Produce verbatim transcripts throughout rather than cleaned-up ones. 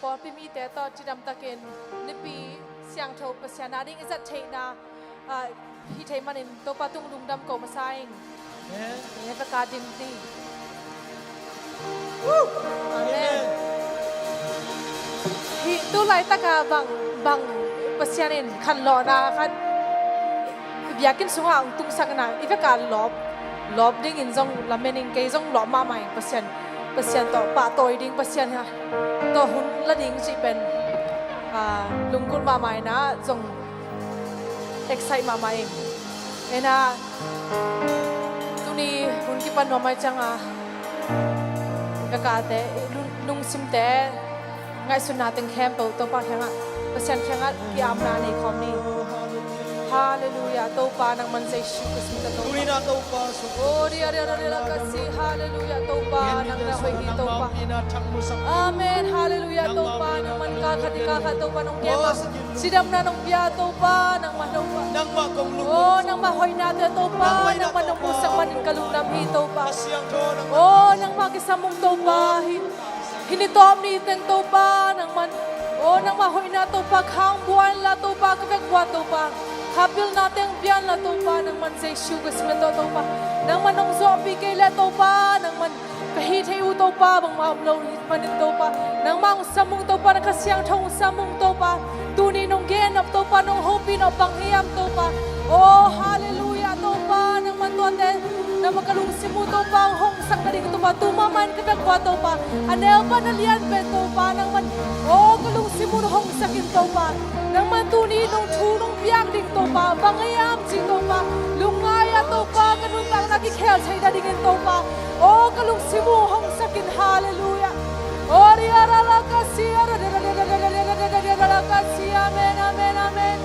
Pawlpi mite tawh cidamtakin Nipi siangtho Pasian ading i zat theihna, ah, hi thei manin Topa tung lungdam ko masa ing. Amen. Amen. Hi tu laitaka bang, bang Pasian in khanlawhna khat i biakinn sungah hong tungsakna i veka lawp, lawp dingin zong lamen ing. Kei zong lawp mahmah ing. Pasian, Pasian tawh pahtawi ding, Pasian tawh hun la ding cih pen, ah, lunggulh mahmah ing, zong excite mahmah ing. Ena, tuni hun kipan nuam ai cianga, ka kate, lung, lungsimte, ngaihsutna teng khempeuh Topa kiangah, Pasian kiangah ki-amna nei khawm ni. Halleluiah, Topa nangman Jesu Khrist min tawh Topa. Tuni na Topa, so Oh, dia, dia, dia, dia, la kasi, halleluiah, Topa nang na hoih hi, Topa. Amen, halleluiah, Topa nangman ka khat i ka khat Topa nong kem a, cidamna nong pia Topa nangman Topa. Nangmah kong lungmuang. Oh, nangmah hoihnate Topa nangman nong musak manin ka lungdam hi Topa. Oh, nangmah kisam ung Topa hi. Hih ni tawp ni teng Topa nangman, oh, nangmah hoihna Topa khang buan la Topa, ka vek buan Topa, kha pilna teng pian la Topa, nangman Jesu Khrist min tawh Topa, nangman nong zawhpih kei le Topa, nangman ka hih theih uh Topa bangmah om lo hi manin Topa, nangmah hong sam ung Topa, na Kha Siangtho hong sam ung Topa, tuni nong gen nop Topa, nong hopih nop bang hiam Topa. Oh, halleluiah Topa, nangman tuate nangmah ka lungsim uh Topa hong hongsak nading Topa, tu mahmah in ka vek buan Topa, a neu pan a lian pen Topa, nangman, oh, ka lungsim uh hong hongsak in Topa, nangman tuni nong thu nong piak ding Topa, bang hiam cih Topa, lungngai a Topa, ka nuntakna kikhel thei nadingin Topa, oh, ka lungsim uh hong hongsak in, halleluiah. Oh, ria ra la ka sia, ra ra ra ra ra ra ra ra ra ra ra ra ra ra ka sia. Amen, amen, amen.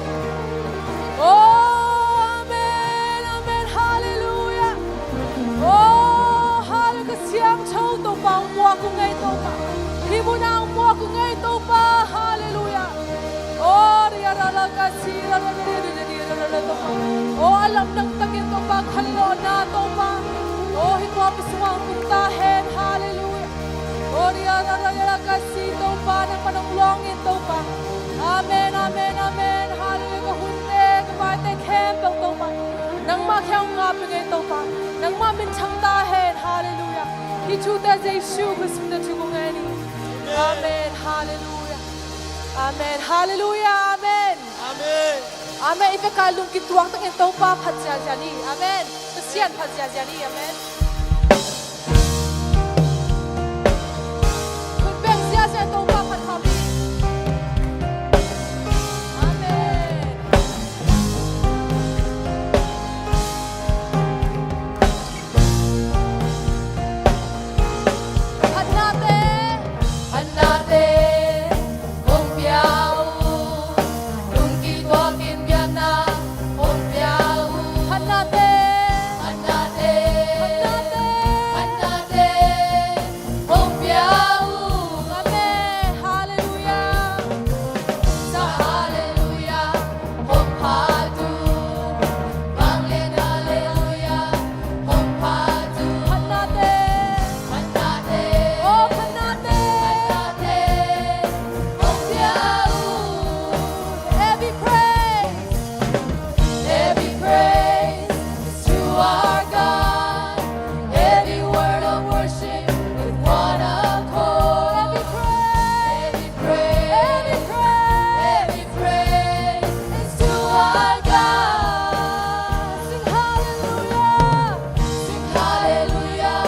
Oh, amen, amen. Halleluiah. Oh, halleluiah. Ka siangtho Topa, hong muak uh ngei Topa. Hih munah hong muak uh ngei Topa. Halleluiah. Oh, ria ra la ka si ra ra ra ra ra ra ra ra ra Topa. Oh, a lamdang takin Topa, khanlawhna Topa, oh, hih pawlpi sungah hong tung ta hen. Halleluiah. Oh, ria ra ra ra ra ka si Topa, nangmah nong lawng in Topa. Amen, amen, amen. Halleluiah. Ka hunte, ka paite khempeuh Topa, nangmah kiang hong ngap ing ei Topa. Nangmah minthang ta hen. Halleluiah. Hih thute Jesu Khrist min tawh thu kong ngen hi. Amen. Halleluiah. Amen. Halleluiah. Amen. Amen. Amen. I veka lungkituak takin Topa phat ziazia ni. Amen. Pasian phat ziazia ni. Amen. Thun beng ziazia Topa phat khawm ni. Amen. Phatnate, phatnate hong pia uh, lungkituakin biakna hong pia uh. Phatnate, phatnate, phatnate, phatnate hong pia uh. Amen. Halleluiah. Sa halleluiah hong phat uh, vanglian halleluiah hong phat uh. Phatnate, phatnate, oh, phatnate, phatnate hong pia uh. Every praise, every praise is to our God. Every word of worship with one accord. Every praise, every praise, every praise is to our God. Sing hallelujah. Sing hallelujah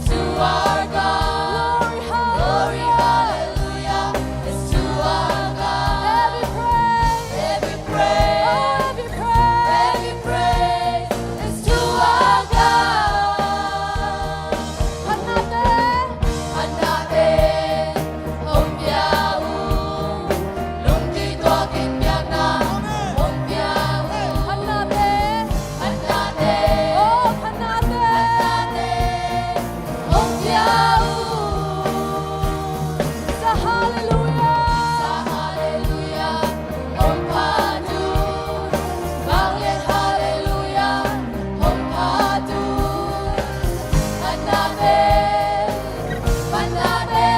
to our God. Glory, hallelujah. Glory, hallelujah is to our God. Every praise, every praise, oh, every praise, every praise is to our God. Phatnate, phatnate hong pia uh, lungkituakin biakna hong pia uh. Phatnate, phatnate, oh, phatnate, phatnate hong pia uh. Sa halleluiah, sa halleluiah hong phat uh, vanglian halleluiah hong phat uh. Phatnate, phatnate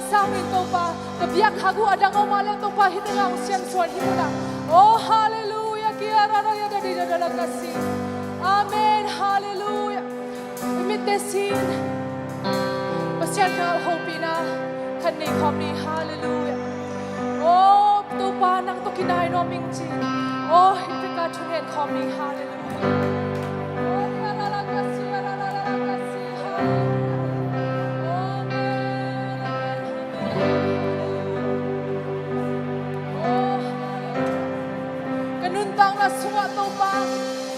Sangin Topa, ka biak khak uh a dang om a leh Topa, hih tengah hong siansuah hi uh la. Oh, halleluiah, kia rara ia da di da da la ka si. Amen, halleluiah. I mitte sin Pasian tawh hopihna khat nei khawm ni, halleluiah. Oh, Topa nang tawh kinai nuam ing ci. Oh, hih tengah thungen khawm ni, halleluiah. Ka nuntakna sungah Topa,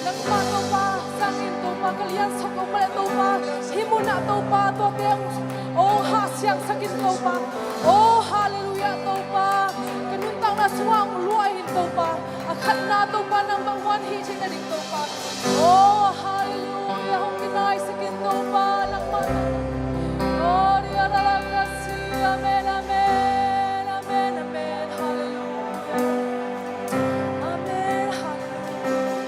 nangmah Topa, sangin Topa, ka liansak om leh Topa, hih munah Topa, tuate hong hahsiangsak in Topa. Oh, halleluiah Topa, ka nuntakna sungah hong luah in Topa. A khatna Topa number one hi thei nading Topa. Oh, halleluiah, hong kinaisak in Topa, nangmah. Oh, dia da la ka si, amen, amen, amen, amen, halleluiah. Amen, halleluiah.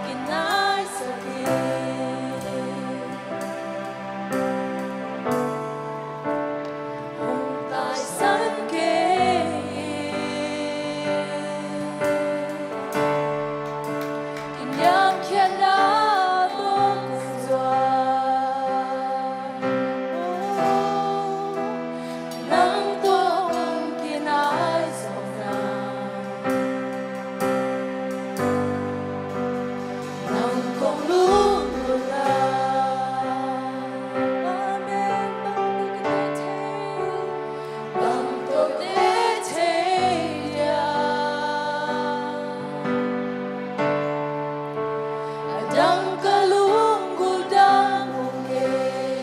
Kinaisak in. Hong taisan kei in, i niamkhiatna tawh kong zuan. Nang tawh kong kinaisak na. Nang kong lunglut na. Amen. Bang tawh ka tei thei. Bang tawh tei thei dia. A dang ka lunggulh dang om kei.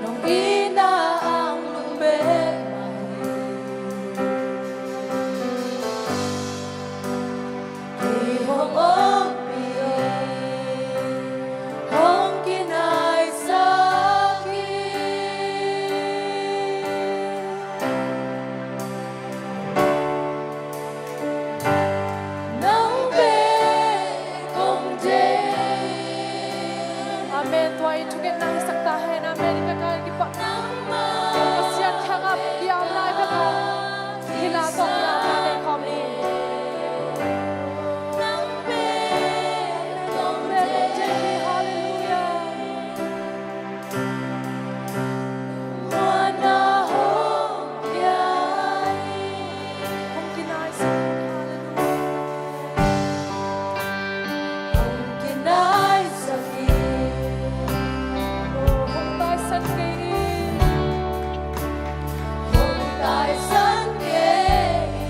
Nong itna ang lum bek mah hi. Kei hong ompih, hong kinaisak in. Nang bek kong deih. Amen. Tua in thungetna hisak ta hen. Amen. I pekah in kipah. Pasian kiangah i amna i pekah. Hih la tawh i amna nei khawm ni. Nang bek kong deih. Halleluiah. Hong kinaisak in, halleluiah. Hong kinaisak in. Oh, hong taisan kei in. Hong taisan kei in.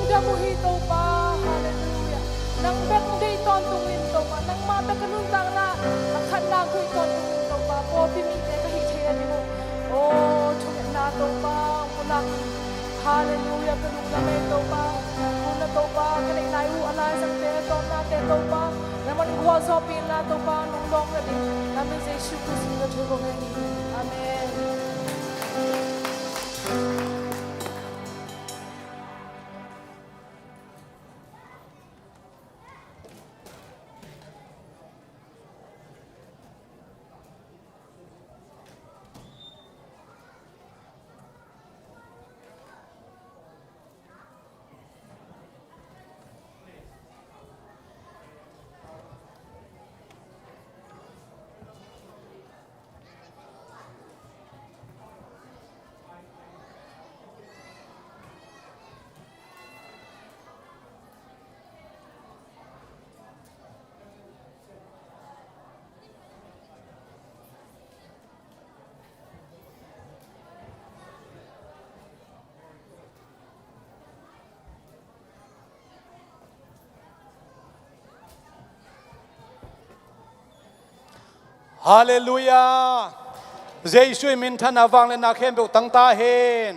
Dam uh hi Topa, halleluiah. Nang bek deih tawntungin Topa, nangmah bek ka nuntakna a khatna koih tawntungin Topa, pawlpi mite ka hih theih a ding uh. Aw thungetna Topa, pulak in. Halleluiah, ka lungdam ei Topa. Nunna Topa, ka neih lai uh a laizangte, tawmnate Topa, nangman gualzawhpih inla Topa, nong dawng nading. Amen. Jesu Khrist min ka thum kong ngen hi. Amen. Halleluiah. Jesu in minthanna vangliatna khempeuh tang ta hen.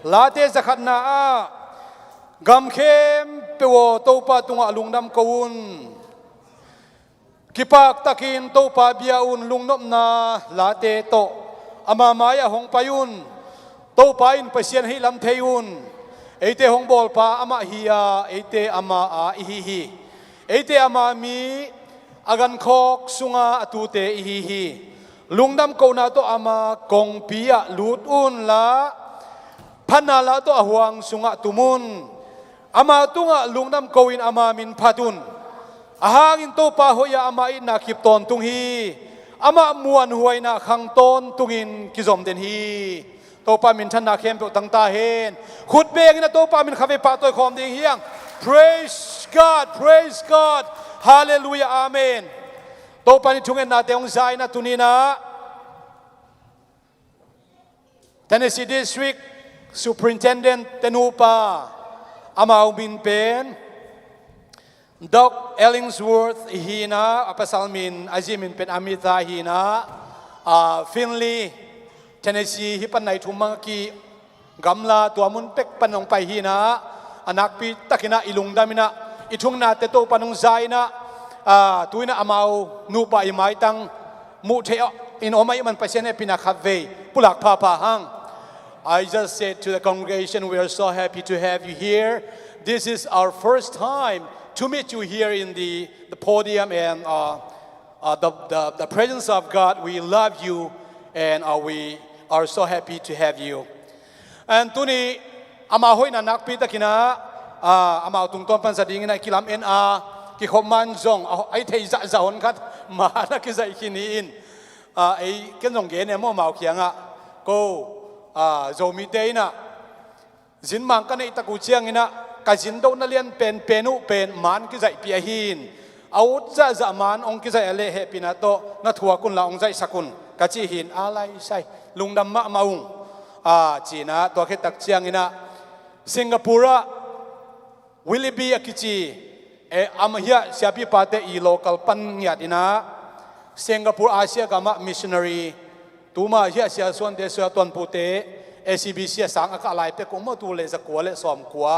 Late zakhatna ah, gam khempeuh aw, Topa tungah lungdam ko un. Kipaktakin Topa bia un, lungnopna late tawh ama mai-ah hong pai un. Topa in Pasian ahih lam thei un. Eite hong bawlpa amah hi-a, eite ama a ihi hi. Eite ama mi, a gankhawk sunga a tute ihi hi. Lungdam kohna tawh ama kongpi ah lut unla, phatna la tawh a huang sungah tum un. Ama tungah lungdam ko-in ama min phat un. Ahang in Topa hoih-a ama itna kip tawntung hi. Amah muanhuaina khang tawntungin kizom den hi. Topa minthanna khempeuh tang ta hen. Khut beng in a Topa min khatvei pahtawi khawm ding hi hang. Praise God, praise God. Halleluiah, amen. Topa in i thungennate hong za in a, tuni-in ah Tennessee District Superintendent te nupa, amau min pen Doc Ellingsworth hi-in ah, a pasal min, a zi min pen Amita hi-in ah, a, Findlay, Tennessee hih pan nai thum mang a ki gamla, tua mun pek pan hong pai hi-in ah, a nakpi takin ah i lungdam in ah, i thungennate Topa in hong za in ah, a, tu-in ah amau nupa i maitang muh theih in om ahih man Pasian hehpihna khatvei pulak phapha hang. I just said to the congregation, "We are so happy to have you here. This is our first time to meet you here in the, the podium and, uh, uh, the, the, the presence of God. We love you and, uh, we are so happy to have you." And tuni amau hoihna nakpi takin ah, ah, amau tungtawn pan za dingin ah i kilam en a, kikhop man zong, ah, a i theih zahzah honkhat man a kizaih khin hi in, ah, ei ken zong gen e maw amau kiangah, ko, ah, Zomite in ah, zin mang ka neih tak uh ciangin ah, ka zin dohna lian penpen uh pen man kizaihpih ahi in, a ut zahzah man hong kizaih a leh hehpihna tawh na thuak unla hong zaihsak un ka cih hi in, a lai sai, lungdam mahmah ung, a, ci-in ah, tua khit tak ciangin ah Singapore ah Willie B a kici, eh, ama hiah siapipate i local pan ngiat in ah Singapore Asia gamah missionary, tuma hiah siasuante, suatuanpute, A C B C a sang a kah lai pek uh maw, tu le zakua le sawmkua,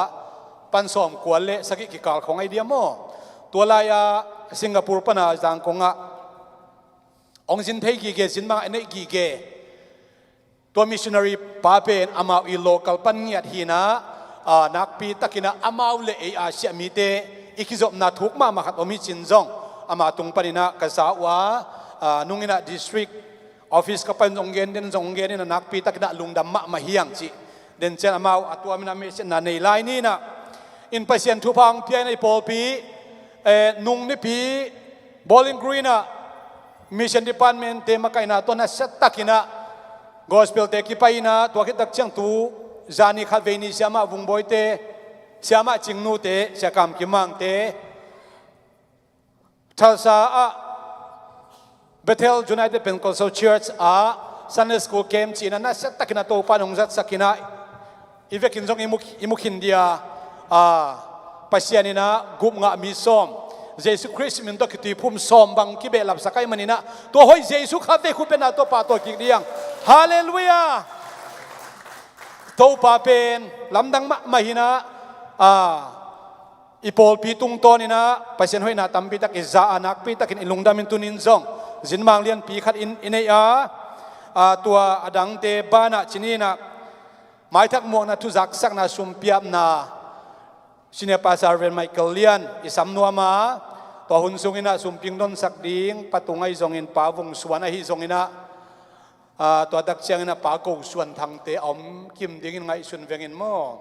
pan sawmkua le sagih kikal khong ai dia maw. Tua lai-a Singapore pana Zangkong ah hong zin thei gige, zin mang a neih gige. Tua missionary pa pen amau i local pan ngiat hi in ah, a, nakpi takin ah amau le ei Asia mite i kizopna thuk mahmah khat om hi cin zong, ama tung panin ah ka za uh a, a, nung in ah district office ka pan zong gen den, zong gen in ah nakpi takin ah lungdam mahmah hi hang cih den ciang amau a tuam in ah message na nei lai ni in ah, in Pasian thupha hong pia in ah i pawlpi, eh, nung nipi Bowling Green ah Mission Department te makaihna tawh nasia takin ah gospel te kipai in ah, tua khit tak ciang tu zani khatvei ni siamah Vungbawite, siamah Cingnute, sia Kam Kim Mangte, Tulsa ah Bethel United Pentecostal Church ah Sunday School Camp ci-in ah nasia takin ah Topa in hong zatsak in ah, i vekin zong i mu, i mu khin dia, A, Pasian in ah gupngah mi sawm, Jesu Khrist min tawh khitui phum sawm bang kibehlapsak ahih manin ah, tua hoih Jesu khatvei khutbetna tawh pahtawi kik ding. Halleluiah. Topa pen lamdang mahmah hi-in ah, a, i pawlpi tungtawn in ah Pasian hoihna tampi tak i za a, nakpi takin i lungdam in, tuni-in zong zinmang lianpi khat in i nei a, a, tua a dangte banah ci-in ah, maithak muakna thu zaksakna sumpiapna Senior Pastor Reverend Michael Lian i sam nuam a, tua hun sungin ah sumping donsak ding Pa Tung ahi zongin, Pa Vung Suan ahi zongin ah, a, tua tak ciangin ah Pa Ko Suan Thangte a om kim dingin ngaihsun veng in maw.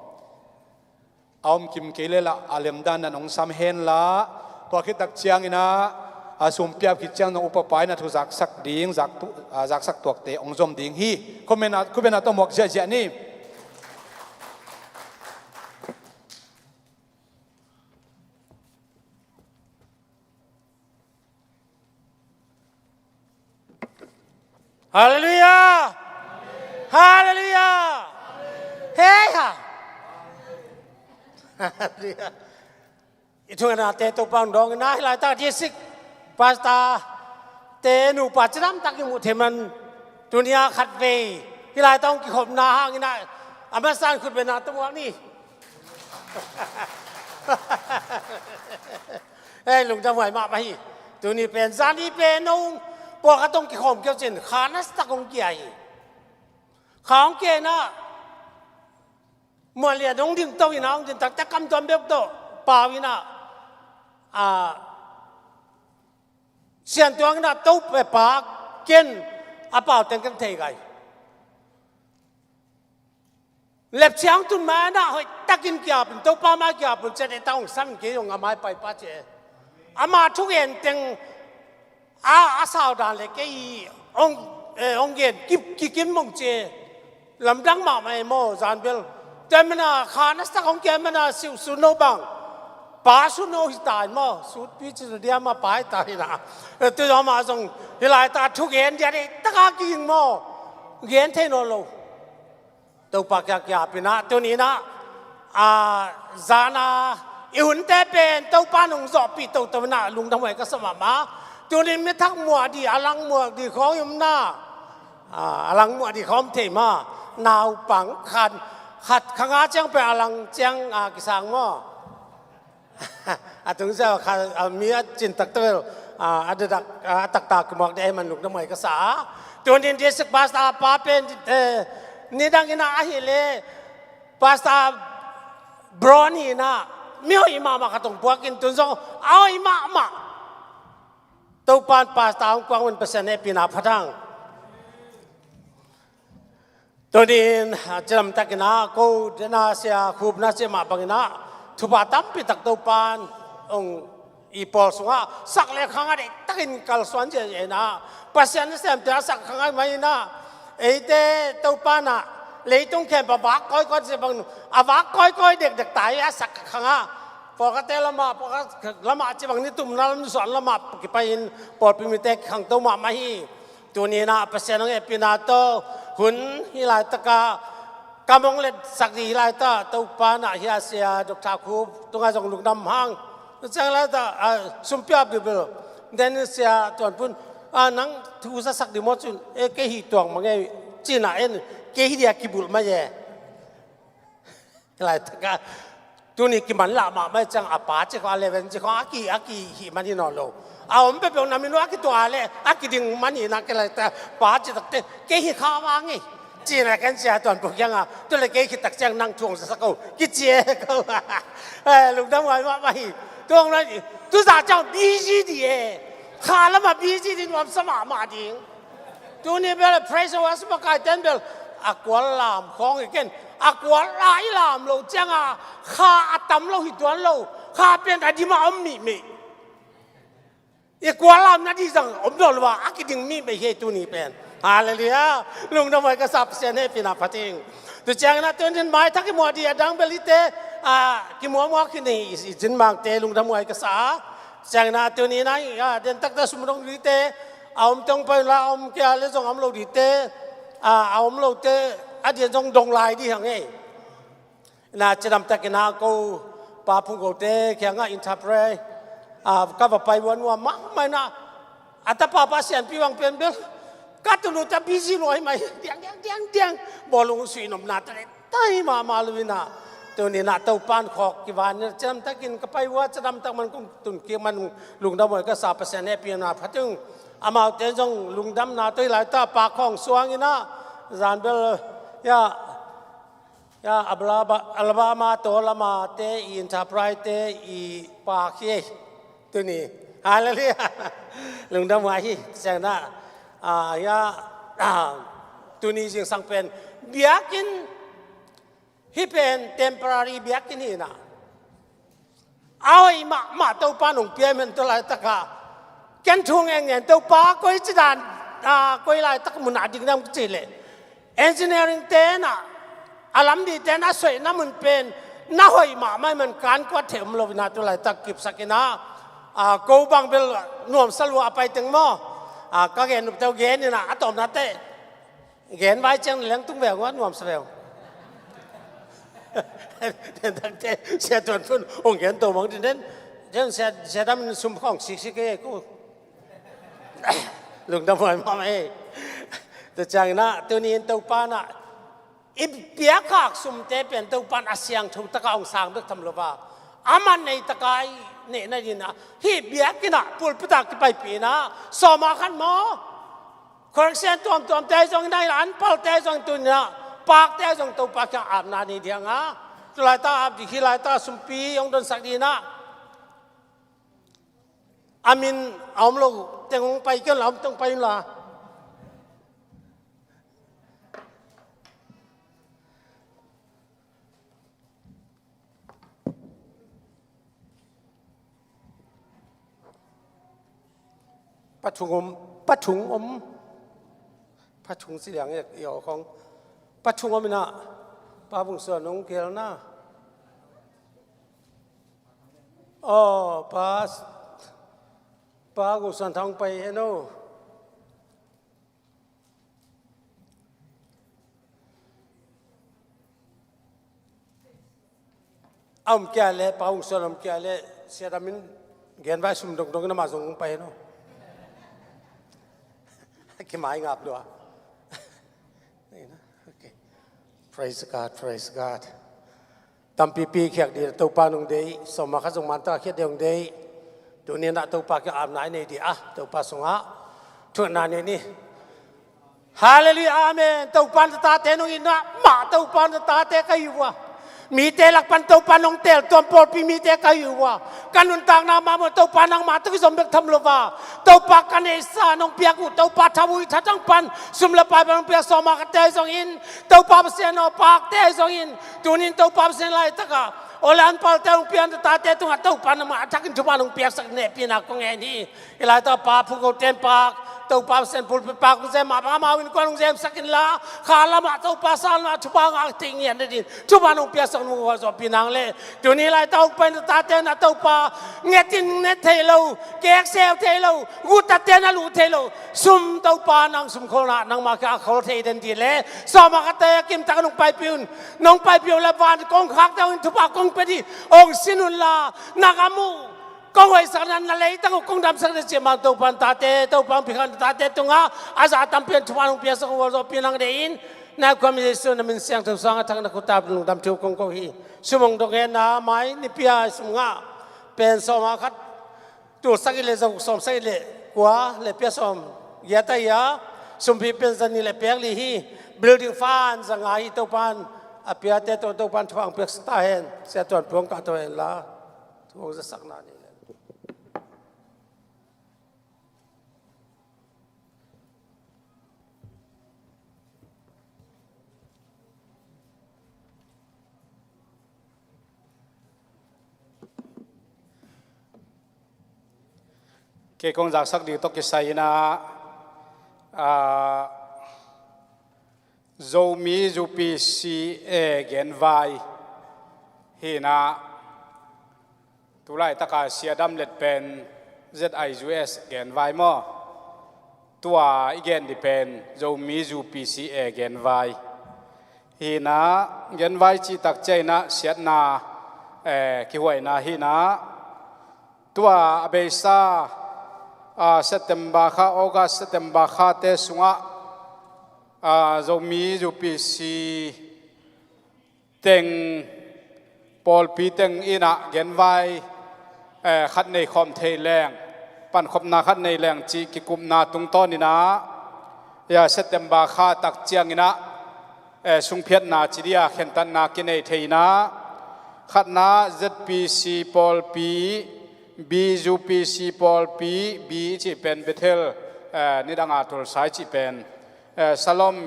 A om kim kei leh lah a lemdan nan hong sam hen la, tua khit tak ciangin ah, a, sumpiap khit ciang zong upapa in ah thu zaksak ding, zaktu-, a, zaksak tuakte hong zom ding hi. Khutbetna, khutbetna tawh muak ziahziah ni. Halleluiah! Halleluiah! Hei ha! Halleluiah! I thungetnate Topa hong dawng in ah, hih laitak district pastor te nupa cidamtak i muh thei man, tuni-a khatvei hih laitak hong kikhopna hangin ah, a masa in khutbetna tawh muak ni. Hei, lungdam huai mahmah hi. Tuni pen, zani pen hong, pawlkhat hong kikhawm kei uh cin, kha nasatak hong kia hi. Kha hong kia in ah, mual lian hong ding to in ah, hong ding taktak kam tuam bek tawh pau in ah, a, siantuang in ah, Topa, ken a pau teng keng thei gai. Lepcia hong tun ma-in ah hoihtakin kiapin, Topa mai kiapin, ciat e ta hong sam in, kei hong a mai pai pa ci e. Ama thugen teng a, a sau dan le kei hong, eh, hong gen kip, kikim mong ci e. Lamdang mahmah e maw, zan bel. Tua manin ah kha nasatak hong kia manin ah, siuh sut no bang, pa sut no hi ta in maw, sutpi ci lo dia, ma pa hi ta in ah. Eh, tu zong amah zong hih laitak thugen dia deihtak a kiging maw, gen thei nawn lo. Topa kiang kiapin ah, tuni in ah, a, zan a i hunte pen Topa in hong zawhpih toto in ah, lungdam huai ka sa mahmah. Tuni in mi thak muah ding, a lang muah ding khawng i om na, a, a lang muah ding khawng om thei maw, naupang khat, khat kha nga ciang pen a lang ciang, a, kisang maw. A tung sia kha, a, mi a cin taktak vel, a, a dadak, a, a taktak kimuak ding ahih man lungdam huai ka sa a. Tuni in district pastor pa pen, eh, nidang in ah ahih leh Pastor Brown hi in ah, mi hoih mahmah khat hong puak in, tun zong a hoih mahmah. Topa in pastor hong kuang un, Pasian hehpihna phat hang. Tuni in, a, cidamtakin ah, ko dena sia, khupna sia mah bangin ah, thupha tampi tak Topa in hong, i pawl sungah sak le khang a deihtakin kalsuan ziahziah in ah, Pasian nasemte a sak khang a mai in ah, eite Topa in ah leitung khempeuh a vak kawikawi sia bang, a vak kawikawi dekdek ta hi a, sak khang a. Pawlkhatte lamah, pawlkhat lamah ci bang, nitumna lam, nisuahna lamah kipai in pawlpi mite kikhangto mahmah hi. Tuni in ah Pasian hong hehpihna tawh hun hih laitak ah ka mong letsak ding hih laitak, Topa in ah hih a sia Doctor Khup tungah zong lungdam hang. Ciang laitak, a, sumpiap ding bel, den sia Tuan Pun, a, nang thu zasak ding maw cin, e, kei hih tuang mang e, ci in ah en, kei hih dia kibulh mai e. Hih laitak ah tuni kimanlah mahmah ciang, a pa ci khawng, a leven ci khawng, a ki, a kihih man hi nawn lo. A om peuhpeuh na min uh a kituak leh a kiding man hi in ah, hih laitak pa ci takte, kei hih kha vang e, ci in ah ken sia Tuan Pun kiangah, tu leh kei khit tak ciang nang thu hong zasak o, kici e ko. Eh, lungdam huai mahmah hi. Tu hong na, tu zah ciang busy ding e. Kha lamah busy ding, nuamsa mahmah ding. Tuni bel praise and worship a kaite in bel a kual lam khawng hi ken. A kual la i lam loh ciangah kha a tam lo hi tuan lo. Kha pen a dim a om mihmih. I kual lamna ding zong om nawn lo a, a kiding mihmih hi tuni pen. Halleluiah. Lungdam huai ka sa, Pasian hehpihna phat ing. Tu ciangin ah tuni in maithak i muah ding a dang bel hite, a, kimuahmuah khin hi, i, i zinmangte lungdam huai ka sa. Ciangin ah tuni in ah, a, den taktak sum dong dingte, a om tong pai la, a om kei leh zong a om lo dingte, a, a om lote a di'n zong dong lai ding hi hang e. Na cidamtakin ah ko Pa Phung Ko te kiangah interpret, ah, ka va pai uh a, nuam mahmah in ah, a tapa Pasian pi bang pen bel ka tun uh ta busy lua hi mai, tiang, tiang, tiang, tiang, bawlung suih nopna ta le tai mahmah lo in ah, tuni in ah Topan khawk kivan in ah, cidam takin ka pai uh a, cidam tak man kong tun kik man lungdam huai ka sa, Pasian hehpihna phat ung. Amaute zong lungdamna tawh hih laitak Pa khawng suang in ah, zan bel, ya, ya, Alabama, Alabama taw lama te i interpret te i pa khi ei. Tuni, hallelujah. Lungdam huai hi, siangna, ah, ya, ah, tuni zingsang pen biakinn, hih pen temporary biakinn hi in ah, a hoih mahmah Topa nong pia hi man, tua laitakah ken thu ngen ngen, Topa koi ci dan, ah, koi laitak munah ding nam ka cih leh, engineering te in ah, a lamdih te in ah a soihna mun pen na hoih mahmah hi man, kan kuat thei om lo in ah, tua laitak kipsak in ah, ah, ko bang bel nuamsa lua a pai teng maw, ah, ka gen nop te uh gen in ah, a tawpna te gen vai ciang leng tung ve uh a, nuamsa ve uh. Den takte Sia Tuan Phun hong gen to mang din den. Den Sia, Sia Dam in sum khawng siksik e ko. Lungdam huai mahmah e. Tua ciangin ah, tuni in Topa in ah i piakkhak sumte pen Topa in a siangtho takah hong sang bek tham lo a, a man nei takah i neih nading in ah, hih biakinn ah pulpit ah kipaipih in ah, sawma khat maw, Khristian tuamtuamte ahi zongin ah, anpalte ahi zongin, tuni in ah pakte ahi zong Topa kiang apna nei ding a, tu laitak ap ding, hih laitak sumpi hong donsak ding in ah, a min a om lo teng hong pai kei un la, om teng pai un la. Pathum om, pathum om. Pathum si liang e, i aw khong. Pathum om in ah, Pa Vung Suan hong kial na. Aw, Pa, Pa Vung Suan thang pai hen aw. A om kia le, Pa Vung Suan a om kia le, Sia Dam in genvai sum dongdong in amah zong hong pai hen aw. Kimai ngap lua. Okay. Praise God, praise God. Tampipi khiak ding Topa nong deih, sawma khat zong man tak khiat ding hong deih. Tuni in ah Topa kiang apna i nei ding a, Topa sungah thungetna nei ni. Hallelujah, amen. Topa in tate nong it na mah, Topa in tate ka hi uh a. Mite lak pan Topa nong teel tuam pawlpi mite ka hi uh a. Ka nuntakna mah maw, Topa nangmah tawh kizom bek tham lo a, Topa ka neihsa nong piak uh, Topa thabuhhuih thatang pan sum le pai pan nong piak, sawma khatte ahi zongin, Topa Pasian aw, pakte ahi zongin, tuni in Topa Pasian laitakah aw le anpalte hong piak na tate tungah Topa nangmah a thakin thupha nong piaksak hehpihna kong ngen hi. Hih laitak Pa Phung Ko ten pak, Topa Pasian pulpit pak hong zem mah bang amau innkuan hong zemsak inla, kha lamah Topa sang lamah thupha ngah thei ngiat nading thupha nong piaksak nung, vualzawhpih nang leh. Tuni hih laitak hong pai na tate na Topa, nget in nget thei lo, kek seu thei lo, gutate na luh thei lo, sum Topa nang sum kholna nangmah kiang a khol thei den ding leh, sawma khatte a kimtak nong paipih un, nong paipih uh leh van kongkhakte hong in thupha kong pia ding, hong sin unla, na gam uh kong hoihsak na, na leitang uh kong damsak na cih mah Topa in tate, Topa in pi khan tate tungah a zah tampi in thupha nong piaksak uh, vualzawhpih nang deih in, na khuami Jesu na min siangtho sangah thak na khut a lungdam thu kong ko hi. Sum hong dong hen na mai nipi a sum ngah pen sawma khat, tul sagih le za guk, sawm sagih le kua le pia sawm giat ahi a, sumpi pen za nih le pek li hi. Building fund za nga hi. Topa in a piate tawh Topa in thupha hong piaksak ta hen. Sia Tuan Phung kah to hen la. Thu hong zasak na ni le. Kei kong zaksak ding tawh kisai in ah, ah, Zomi U P C A genvai hi in ah, tu laitaka Sia Dam Let pen Z I U S genvai maw? Tua i gen ding pen Zomi U P C A genvai hi in ah, genvai cih tak ciangin ah siatna eh, kihuaina hi-in ah, tua a beisa, ah, September kha, August, September khate sungah, ah, Zomi U P C teng, pawlpi teng in ah genvai, eh, khat nei khawm thei leng, pankhopna khat nei leng cih kikupna tungtawn in ah, ya, September kha tak ciangin ah, eh, sungphiatna ci ding a khentatna kinei thei in ah, khatna Z P C pawlpi, B U P C pawlpi, B i cih pen Bethel, eh, nidang a tulsa i cih pen, eh, Shalom,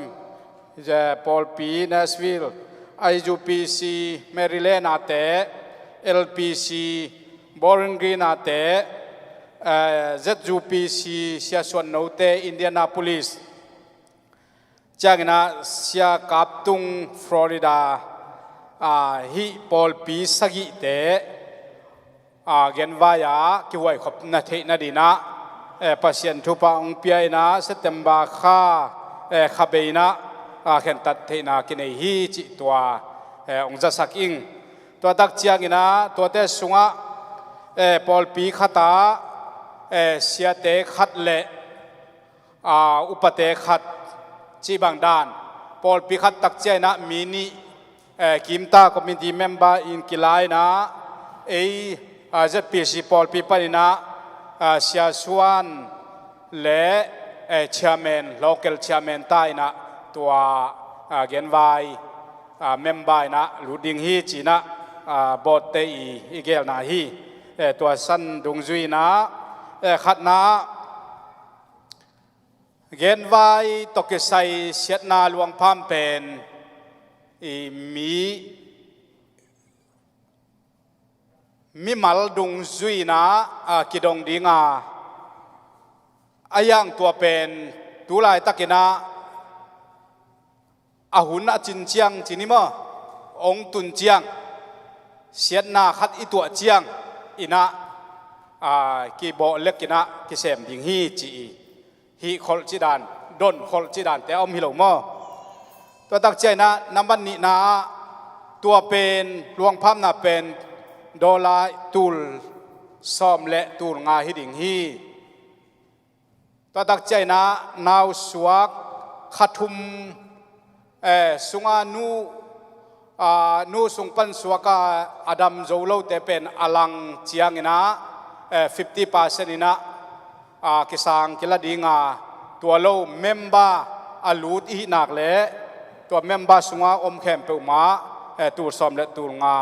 eh, pawlpi Nashville, I U P C Maryland a te, L P C Bowling Green a te, eh, Z U P C Sia Suan Note Indianapolis, ciangin ah Sia Kap Tung Florida, ah, hih pawlpi sagihte, ah, genvai-a kihuaikhopna theihna dingin ah, eh, Pasian thupha hong pia in ah September kha, eh, kha bei in ah, ah, khentat theihna kinei hi cih tua, eh, hong zasak ing. Tua tak ciangin ah tuate sungah, eh, pawlpi khat ah, eh, siate khat le, ah, upate khat cih bang dan, pawlpi khat tak ciangin ah mi nih, eh, kimta committee member in kila in ah, ei, ah, Z P C pawlpi panin ah, ah, Sia Suan le, eh, chairman, local chairman ta in ah tua, ah, genvai, ah, member in ah lut ding hi ci-in ah, ah, board te i, i gelna hi. Eh, tua san dungzui in ah, eh, khatna, genvai tawh kisai siatna luangpham pen i mi, mimal dungzui in ah, ah, kidong ding a, a yang tua pen tu laitakin ah a hun a cin ciang ci ni maw, hong tun ciang, siatna khat i tuah ciangin ah, aa, kibawh lek in ah kisem ding hi ci hi. Hih kholh cih dan, don kholh cih dante a om hi lo maw? Tua tak ciangin ah nambat nihna ah tua pen luangphamna pen dollar tul sawm le tul nga hi ding hi. Tua tak ciangin ah nausuak kha thum, eh, sunga nu, ah, nu sung pan suak a, a dam zo lote pen a lang ciangin ah, eh, fifty percent in ah, ah, kisang kila ding a, tua lo member a lut i hih nak leh tua member sunga om khempeuh mah, eh, tul sawm le tul nga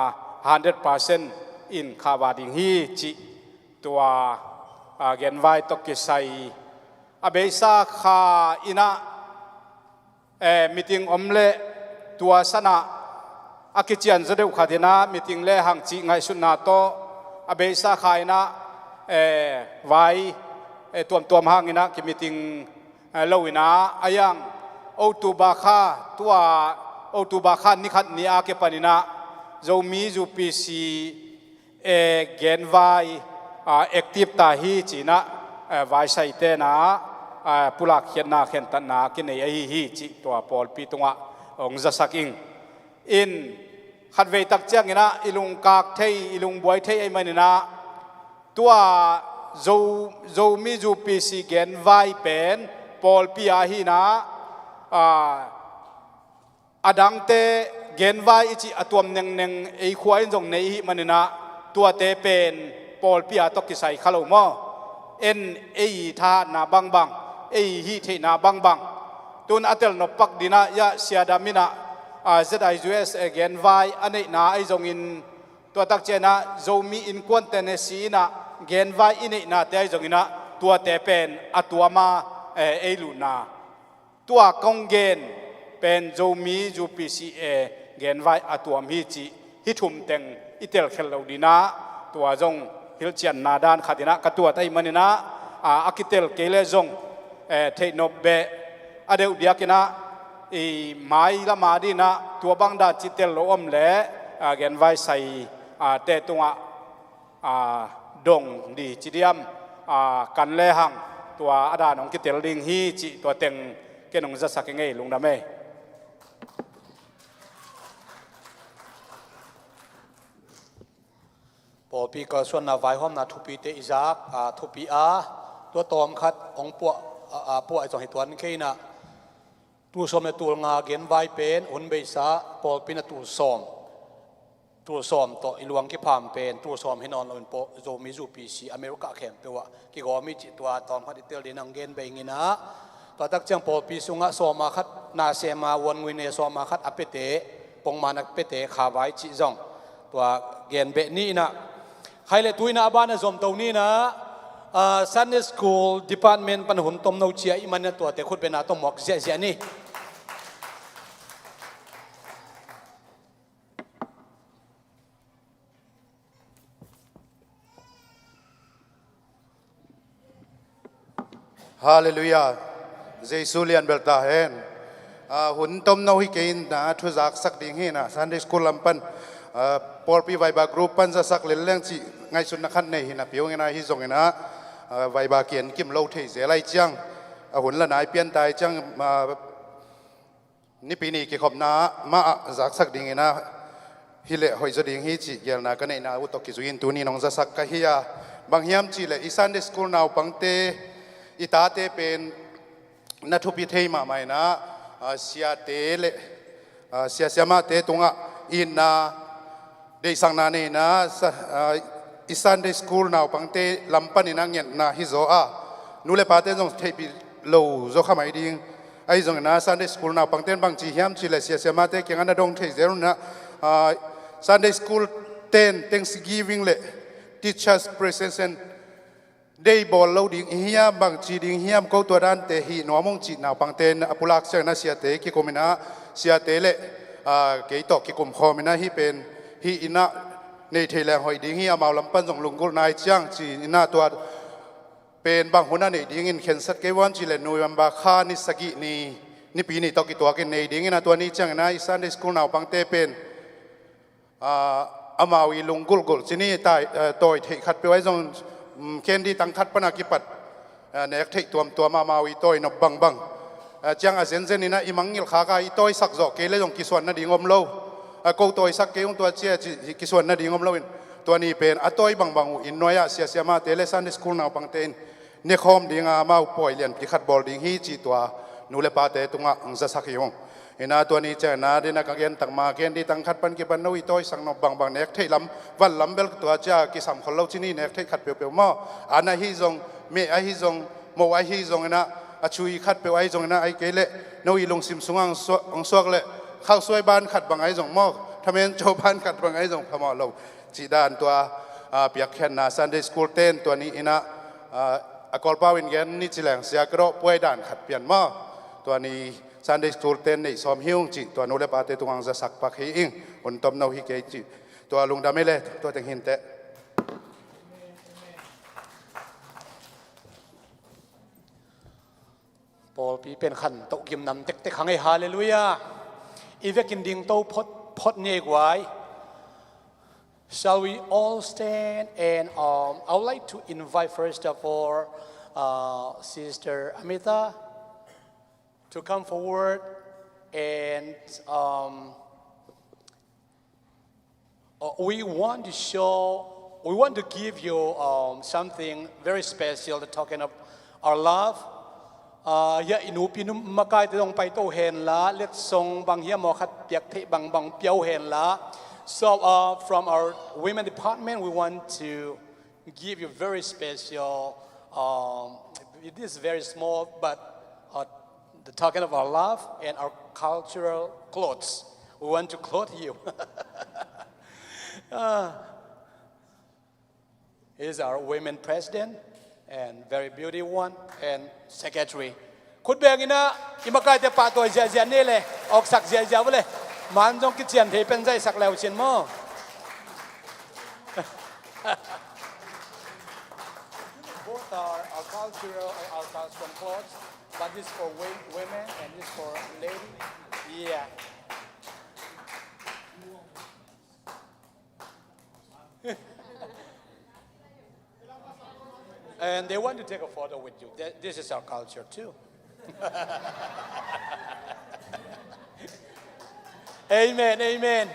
hundred percent in khahvah ding hi cih tua, ah, genvai tawh kisai a beisa kha in ah, eh, meeting om leh tua san ah a kician zaw deuh khat in ah meeting lehang cih ngaihsutna tawh a beisa kha in ah, eh, vai, eh, tuamtuam hang in ah kimeeting, eh, lo in ah a yang October kha, tua October kha ni khat ni a kipan in ah Zomi U P C eh, genvai, ah, active ta hi ci-in ah, eh, vaisaite in ah, ah, pulak khiatna khentatna kinei ahi hi cih tua pawlpi tungah hong zasak ing. In khatvei tak ciangin ah i lungkak thei, i lungbuai thei ahih manin ah tua Zo, Zomi U P C genvai pen pawlpi ah hi-in ah, ah, a dangte genvai i cih a tuam nengneng ei khua in zong nei i hih manin ah tuate pen pawlpi a tawh kisai kha lo maw? En ei thahatna bangbang, ei hih theihna bangbang. Tun a telnop pak dingin ah ya Sia Dam in ah, ah, Z I U S A genvai a neihna ahi zongin tua tak ciangin ah Zomi Innkuan Tennessee in ah genvai i neihnate ahi zongin ah tuate pen a tuam a, eh, ei lutna. Tua kong gen pen Zomi U P C A genvai a tuam hi cih hih thum teng i telkhelh loh dingin ah tua zong hilhcianna dan khat in ah ka tuat ahih manin ah, a, a kitel kei leh zong, eh, theihnop beh a deuh diakin ah i mai lam a dingin ah tua bang dan cih tel lo om leh, a, genvai sai, a, te tungah, a, dong ding ci diam, a, kan lehang tua a dan hong kitel ding hi cih tua teng ken hong zasak ing ei, lungdam ei. Pawlpi kalsuanna vaihawmna thupite i zak, aa, thupi a, tua tawm khat hong puah, aa, aa, puah zong hi tuan kei inah, tul sawm le tul nga genvai pen hun beisa pawlpi na tul sawm, tul sawm tawh i luang kipham pen tul sawm hi nawn loin pawh Zomi zu P C America khempeuh ah kigawm hi cih tua tawm khat i tel ding nang gen bei ing inah, tua tak ciang pawlpi sungah sawma khat nasema uan nguine sawma khat a piate, pongman a piate khavai cih zong tua gen beh ni inah, khai le tu inah a ban a zom to ni inah, ah, Sunday School Department pan hun tomno cia i man inah tuate khutbetna tawh muak ziahziah ni. Halleluiah. Jesu lian bel ta hen. Ah, hun tomno hi kei inah thu zaksak ding hi inah Sunday School lam pan, ah, pawlpi vaiba group pan zasak lel leng cih ngaihsutna khat nei hi napi ung inah, hi zong inah, ah, vaiba kian kim lo thei zel ai ciang, a hun la nai pian ta ai ciang, ah, Nipi ni kikhopna mah ah zaksak ding inah, hi leh hoih zaw ding hi cih gelna ka neihna uh tawh kizui in tuni nong zasak ka hi a, bang hiam cih leh i Sunday School naupangte, i tate pen na thupi thei mahmah inah, ah, siate le, ah, sia siamahte tungah itna, deihsakna neihna, sa-, ah, i Sunday School naupangte lam panin a ngetna hi zaw a, nu le pate zong theihpih lo zaw kha mai ding. Ahi zongin ah Sunday School naupangte in bangci hiam cih leh sia siamahte kiangah na dong thei zel un ah, ah, Sunday School ten Thanksgiving le Teachers Appreciation Day bawl lo ding i hiam, bangci ding hiam, ko tua dante hih nuam ung cih naupangte in a pulak ciangin ah siate kikum inah, siate le, aa, kei tawh kikum khawm inah hih pen hih inah nei thei leng hoih ding hi, amau lam pan zong lunggulh nai ciang ci inah tua pen bang hun ah nei dingin khensat kei vuam cih leh November kha ni sagih ni, Nipi ni tawh kituakin nei ding inah tua ni ciangin ah i Sunday School naupangte pen, aa, amau i lunggulhgulh ci ni tai, aa, tawi theih khatpeuh ahi zong, um, candy tang khat pana kipat, aa, nek theih tuamtuam amau i tawi nop bangbang. Aa, ciang a zenzen inah i mangngilh khak a i tawisak zawh kei le zong kisuan nading om lo. Aa, ko tawisak kei ung tua cia ci kisuan nading om loin. Tua ni pen a tawi bangbang uh inn nuai ah sia siamahte le Sunday School naupangte in nekhawm ding a amau pawi lianpi khat bawl ding hi cih tua nu le pate tungah hong zasak hi ung. Inah tua ni ciangin ah dinah ka gen tak ma candy tang khat pan kipan no i tawisak nop bangbang nek theih lam, van lam bel tua cia kisam khol lo ci ni, nek theih khat peuhpeuh maw. An ahi zong, meh ahi zong, mo ahi zong inah, a cui khatpeuh ahi zong inah, ahi kei leh no i lungsim sungah hong suak, hong suak leh khausuai ban khat bang ahi zong maw, thamen co ban khat bang ahi zong phamawh lo. Cih dan tua, aa, piakkhiatna Sunday School ten tua ni inah, aa, a Kawlpau in gen ni ci leng sia ka dawh puai dan khat pian maw. Tua ni Sunday School ten neih sawm hi ung cih tua nu le pate tungah hong zasak pak hi ing, hun tomno hi kei cih. Tua lungdam ei le, tua teng hi inteh. Pawlpi pen khantoh gimnam tektek hang ei, halleluiah. I vekin dingto phot, phot ni ei guai. Shall we all stand? And, um, I would like to invite, first of all, uh, Sister Amita to come forward. And, um, Uh, we want to show, we want to give you, um, something very special, the token of our love. Uh, ya i nupi nu makaite zong paito hen la, letsong bang hiam maw khat piak theih bangbang piau hen la. So, uh, from our women department, we want to give you very special, um, it is very small, but, uh, the token of our love and our cultural clothes. We want to clothe you. Uh, here's our women president and very beauty one and secretary. Khut beng inah i makaite pahtawi ziahziah ni le, awksak ziahziah uh le, man zong kician thei pen zaihsak leu cin maw. Both are our cultural, our custom clothes, but this for wo-, women and this for lady. Yeah. And they want to take a photo with you. Th-, this is our culture too. Amen, amen.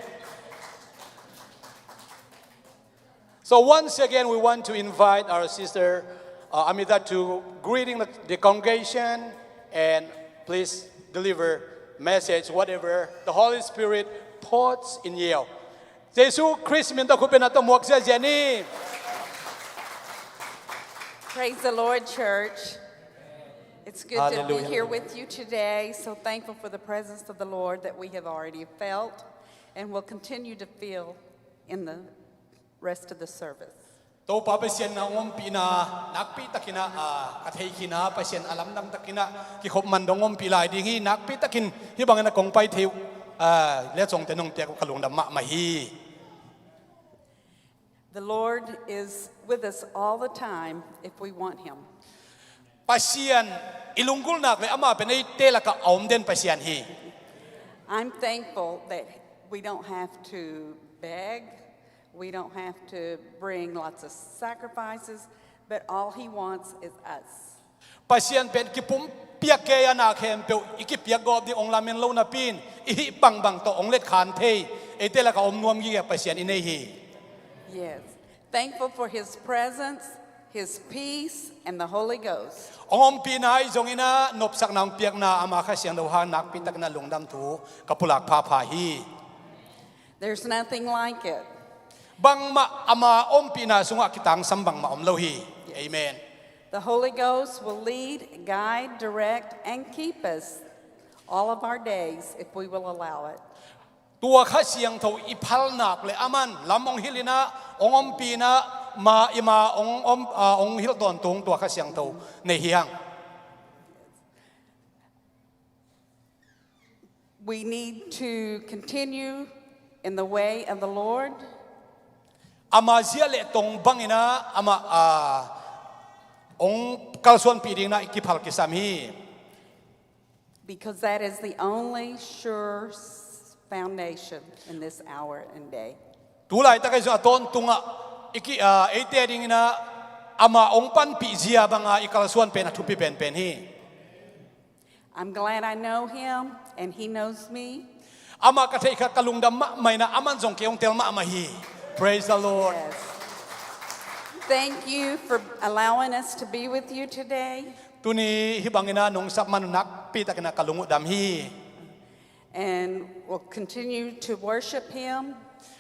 So once again, we want to invite our sister, uh, Amita to greeting the, the congregation and please deliver message, whatever the Holy Spirit puts in you. Jesu Christ min tawh khutbetna tawh muak ziazia ni. Praise the Lord, church. It's good to be here with you today. So thankful for the presence of the Lord that we have already felt and will continue to feel in the rest of the service. Topa Pasian in a hong ompihna nakpi takin a, a, ka theihkhin a, Pasian a lamdang takin a kikhop man dong ompih lai ding hi. Nakpi takin hih bangin a kong pai thei uh, a, lecawngte nong piak uh ka lungdam mahmah hi. The Lord is with us all the time if we want Him. Pasian i lunggulhnak le amah pen eite lakah a om den Pasian hi. I'm thankful that we don't have to beg, we don't have to bring lots of sacrifices, but all He wants is us. Pasian pen kipumpiak kei a, na khempeuh i kipiak gawp ding hong lamen lo napi in, i hih bangbang tawh hong letkhan thei, eite lakah om nuam gige Pasian i nei hi. Yes. Thankful for His presence, His peace, and the Holy Ghost. Hong ompihna ahi zongin a, nopsakna hong piakna ama Kha Siangtho hang nakpi takin a lungdam thu ka pulak phapha hi. There's nothing like it. Bangmah ama ompihna sungah kitangsam bangmah om lo hi. Amen. The Holy Ghost will lead, guide, direct, and keep us all of our days if we will allow it. Tua Kha Siangtho i phalnak le aman lam hong hilh in a, hong ompih in a, ma i ma hong om, a, hong hilh tawntung tua Kha Siangtho nei hi hang. We need to continue in the way of the Lord. Ama zia le tong bangin a, ama, a, hong kalsuanpih dingin a i kiphal kisam hi. Because that is the only sure s-, foundation in this hour and day. Tu laitak ahi zong a tawntungah i ki, a, eite dingin a, ama hong panpih zia banga i kalsuan pen a thupi penpen hi. I'm glad I know Him and He knows me. Amah ka theih kha ka lungdam mahmah in a, aman zong kei hong tel mahmah hi. Praise the Lord. Yes. Thank you for allowing us to be with you today. Tuni hih bangin a nong sap man nakpi takin a ka lung uh dam hi. And we'll continue to worship Him.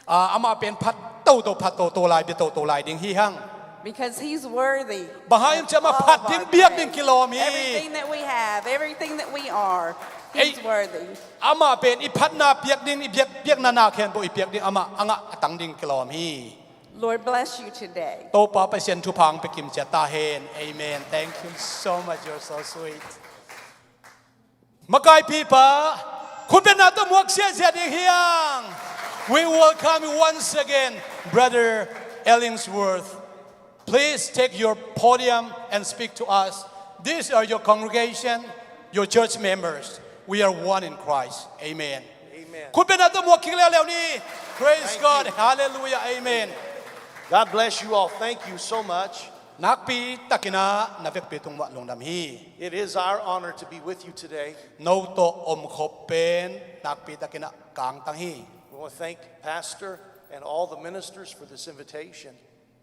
A, amah pen phat toto, phat toto lai, bia toto lai ding hi hang. Because He's worthy. Bang hang hiam cih leh amah phat ding, biak ding kilawm hi. Everything that we have, everything that we are, He's worthy. Amah pen i phatna piak ding, i biak, biakna na khempeuh i piak ding, amah a ngah a tang ding kilawm hi. Lord bless you today. Topa Pasian thupha hong pia kimciat ta hen. Amen. Thank you so much. You're so sweet. Makaipipa, khutbetna tawh muak ziahziah ding hi hang. We welcome you once again, Brother Ellingsworth. Please take your podium and speak to us. These are your congregation, your church members. We are one in Christ. Amen. Amen. Khutbetna tawh muak kik leuleu ni. Praise God. Hallelujah. Amen. God bless you all. Thank you so much. Nakpi takin a na vekpi tungah lungdam hi. It is our honor to be with you today. No tawh omkhop pen nakpi takin a ka angtang hi. We want to thank Pastor and all the ministers for this invitation.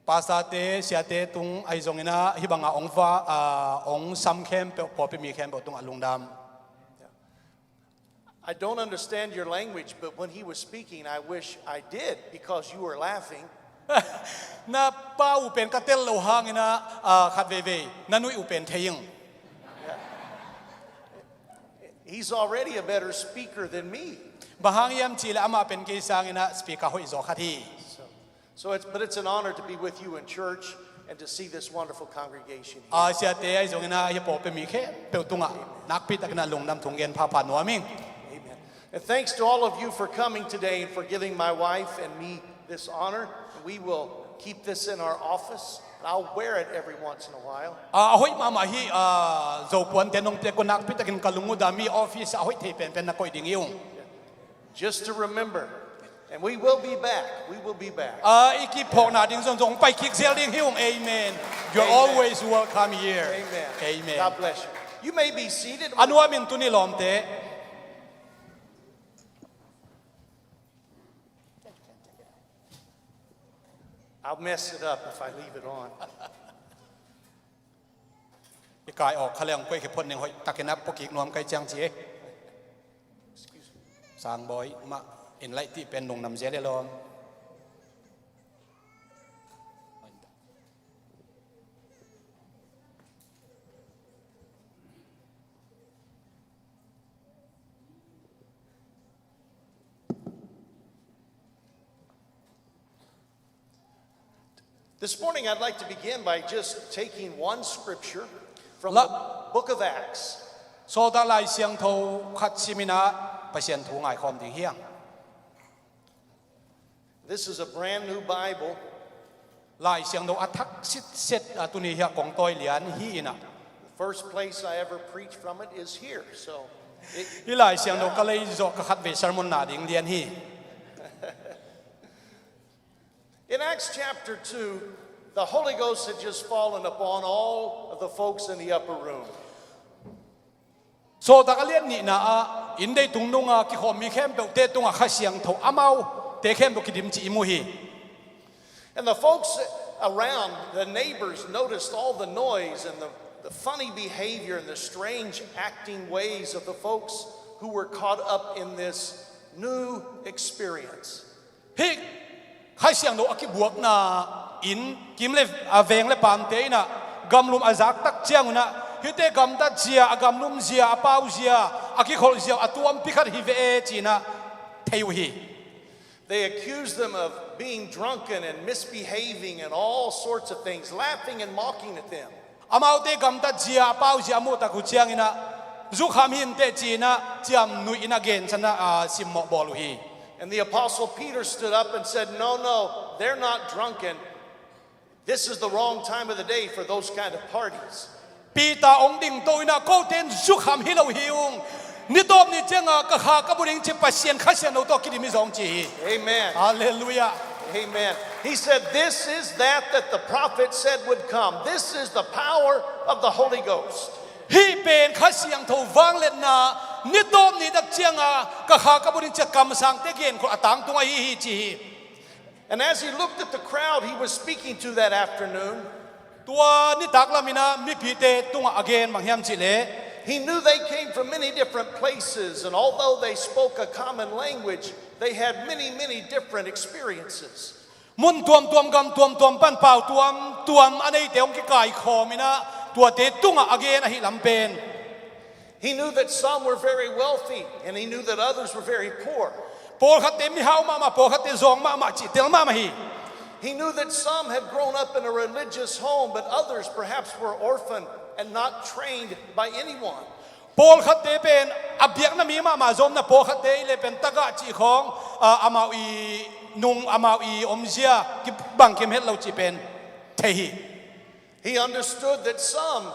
Pastor-te, siate tung ahi zongin a hih banga hong va, a, hong sam khempeuh, pawlpi mi khempeuh tungah lungdam. I don't understand your language, but when he was speaking, I wish I did, because you were laughing. Na pa uh pen ka tel loh hangin a, a, khat veivei na nuih uh pen thei ing. He's already a better speaker than me. Bang hang hiam cih leh amah pen kei sangin a speaker hoih zaw khat hi. So, so it's, but it's an honor to be with you in church and to see this wonderful congregation here. A, siate ahi zongin a hih pawlpi mi khempeuh tungah nakpi takin a lungdam thu hong gen phapha nuam ing. Amen. And thanks to all of you for coming today and for giving my wife and me this honor. We will keep this in our office. And I'll wear it every once in a while. A, a hoih mahmah hi, a, Zopuante nong piak uh nakpi takin ka lung uh dam hi, office a hoih thei penpen na koih ding hi ung. Just to remember. And we will be back. We will be back. A, i kiphawkna ding zong zong pai kik zel ding hi ung. Amen. You're always welcome here. Amen. Amen. God bless you. You may be seated. A nuam in tuni lawmte. I'll mess it up if I leave it on. I kai awk kha leng koi khe phot ning, hoih takin a pua kik nuam kai ciang ci e. Sangbawi mah in laih tih pen nung nam zel e lawm. This morning, I'd like to begin by just taking one scripture from La- the book of Acts. Sawltak Lai Siangtho khat simin ah Pasian thu ngaikhawm ding hi hang. This is a brand new Bible. Lai Siangtho a thak sitset a, tuni hi a kong tawi lian hi in ah. The first place I ever preach from it is here. So it, Hi Lai Siangtho ka lei zawh ka khatvei sermon na ding lian hi. In Acts chapter two, the Holy Ghost had just fallen upon all of the folks in the upper room. Sawltak a lian nihna ah inndei tungnung a kikhawm mi khempeuhte tungah Kha Siangtho amaute khempeuh kidim cih i mu hi. And the folks around, the neighbors, noticed all the noise and the, the funny behavior and the strange acting ways of the folks who were caught up in this new experience. Hih Kha Siangtho a kibuakna in kim le, a veng le paamte in ah gamlum a zak tak ciangun ah, hihte gamtat zia, a gamlum zia, a pau zia, a kikholh zia a tuampi khat hi ve e ci-in ah thei uh hi. They accused them of being drunken and misbehaving and all sorts of things, laughing and mocking at them. Amaute gamtat zia, a pau zia a muh tak uh ciangin ah, zukham hi inteh ci-in ah ciamnuih in a gensan ah, a simmawh bawl uh hi. And the Apostle Peter stood up and said, "No, no, they're not drunken. This is the wrong time of the day for those kind of parties." Peter hong dingto in ah, "Kote in zukham hi lo hi ung. Ni tawp ni ciangah ka kha ka bu ding cih Pasian Kha Siangtho tawh kidim hi zaw ung," ci hi. Amen. Halleluiah. Amen. He said, "This is that that the prophet said would come. This is the power of the Holy Ghost." Hih pen Kha Siangtho vangliatna, ni tawp ni tak ciangah ka kha ka bu ding cih kamsangte genkholh a tangtung ahi hi ci hi. And as he looked at the crowd he was speaking to that afternoon, Tua nitak lamin ah mipite tungah a gen bang hiam cih leh, he knew they came from many different places, and although they spoke a common language, they had many, many different experiences. Mun tuamtuam, gam tuamtuam pan pau tuamtuam a neite hong kikaikhawm in ah tuate tungah a gen ahih lam pen. He knew that some were very wealthy, and he knew that others were very poor. Pawlkhatte mihau mahmah, pawlkhatte zawng mahmah cih tel mahmah hi. He knew that some had grown up in a religious home, but others perhaps were orphaned and not trained by anyone. Pawlkhatte pen a biakna mi mahmah zom in ah, pawlkhatte i le pen tagah cih khawng, a, amau i nung, amau i omzia kibang kim het lo cih pen thei hi. He understood that some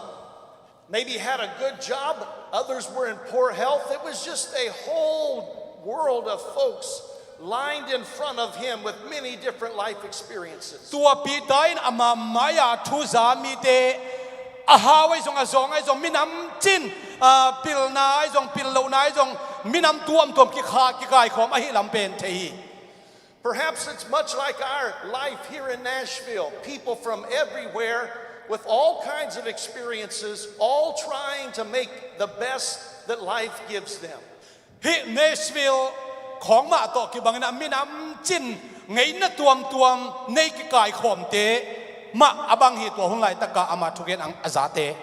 maybe had a good job, others were in poor health. It was just a whole world of folks lined in front of him with many different life experiences. Tua Peter in ama mai-ah thu za mite, a hau ahi zong, a zawng ahi zong, minam cin, a, pilna ahi zong, pil lohna ahi zong, minam tuamtuam kikha, kikaikhawm ahih lam pen thei hi. Perhaps it's much like our life here in Nashville. People from everywhere with all kinds of experiences, all trying to make the best that life gives them. Hih Nashville khawng mah tawh kibangin a minam cin ngeina tuamtuam nei kikaikhawmte mah a bang hi tua hun laitakah ama thugen a zate.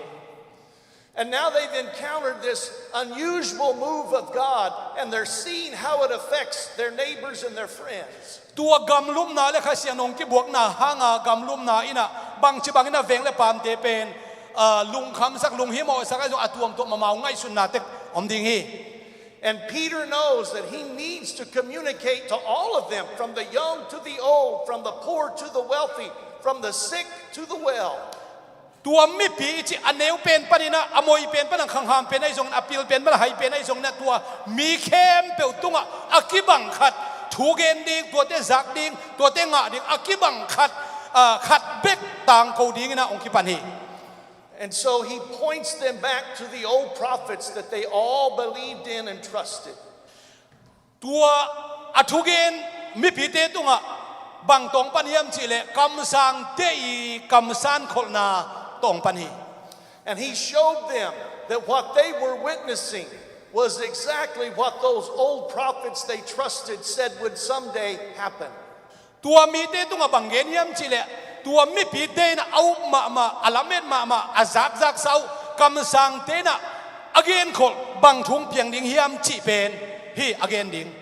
And now they've encountered this unusual move of God, and they're seeing how it affects their neighbors and their friends. Tua gamlumna le Kha Siangtho hong kibuakna hanga gamlumna in ah bangci bangin a veng le paamte pen, a, lungkhamsak, lunghimawhsak ahi zong a tuamtuam amau ngaihsutna tek om ding hi. And Peter knows that he needs to communicate to all of them, from the young to the old, from the poor to the wealthy, from the sick to the well. Tua mipi i cih a neu pen panin ah, a moi pen pan, a khangham pen ahi zongin, a pil pen pan, a hai pen ahi zongin ah, tua mi khempeuh tungah a kibang khat thu gen ding, tuate zak ding, tuate ngah ding a kibang khat, a, khat bek tangko dingin ah hong kipan hi. And so he points them back to the old prophets that they all believed in and trusted. Tua a thugen mipite tungah Bang tawng pan hiam cihleh kamsangte i kamsan kholhna tawng pan hi. And he showed them that what they were witnessing was exactly what those old prophets they trusted said would someday happen. Tua mite tungah bang gen hiam cihleh, tua mipite in a up mahmah, a lamet mahmah, a zakzaksa uh kamsangte in a genkholh bang thu hong piang ding hiam cih pen hih a gen ding.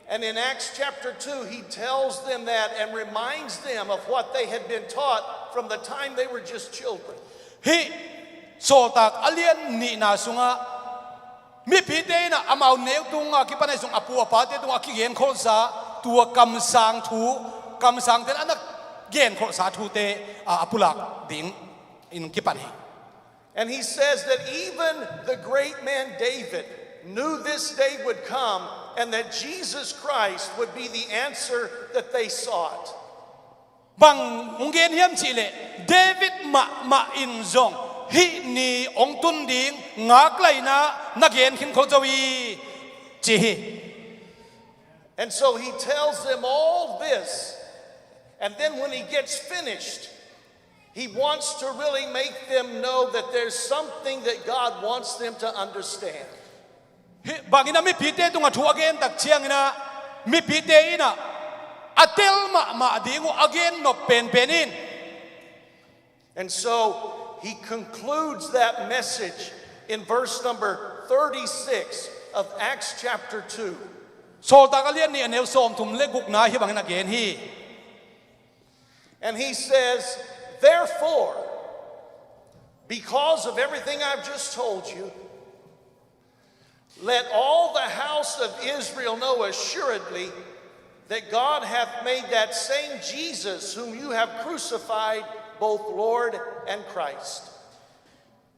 And in Acts chapter two, he tells them that and reminds them of what they had been taught from the time they were just children. Hih Sawltak a lian nihna sungah mipite in a amau neu tungah kipan ahi zong a pu a pate tungah a kigenkholhsa tua kamsang thu, kamsangte in a na genkholhsa thute a, a pulak ding in kipan hi. And he says that even the great man David knew this day would come and that Jesus Christ would be the answer that they sought. Bang hong gen hiam cihleh, David mahmah in zong hih ni hong tun ding ngaklaina na gen khin kho zo hi, ci hi. And so he tells them all this, and then when he gets finished, he wants to really make them know that there's something that God wants them to understand. Hih bangin a mipite tungah thu a gen tak ciangin a mipite in a a tel mahmah ding uh a gen nop penpen in. And so he concludes that message in verse number thirty-six of Acts chapter two. Sawltak a lian nih a neu sawmthum le gukna hih bangin a gen hi. And he says, "Therefore, because of everything I've just told you, let all the house of Israel know assuredly that God hath made that same Jesus whom you have crucified both Lord and Christ."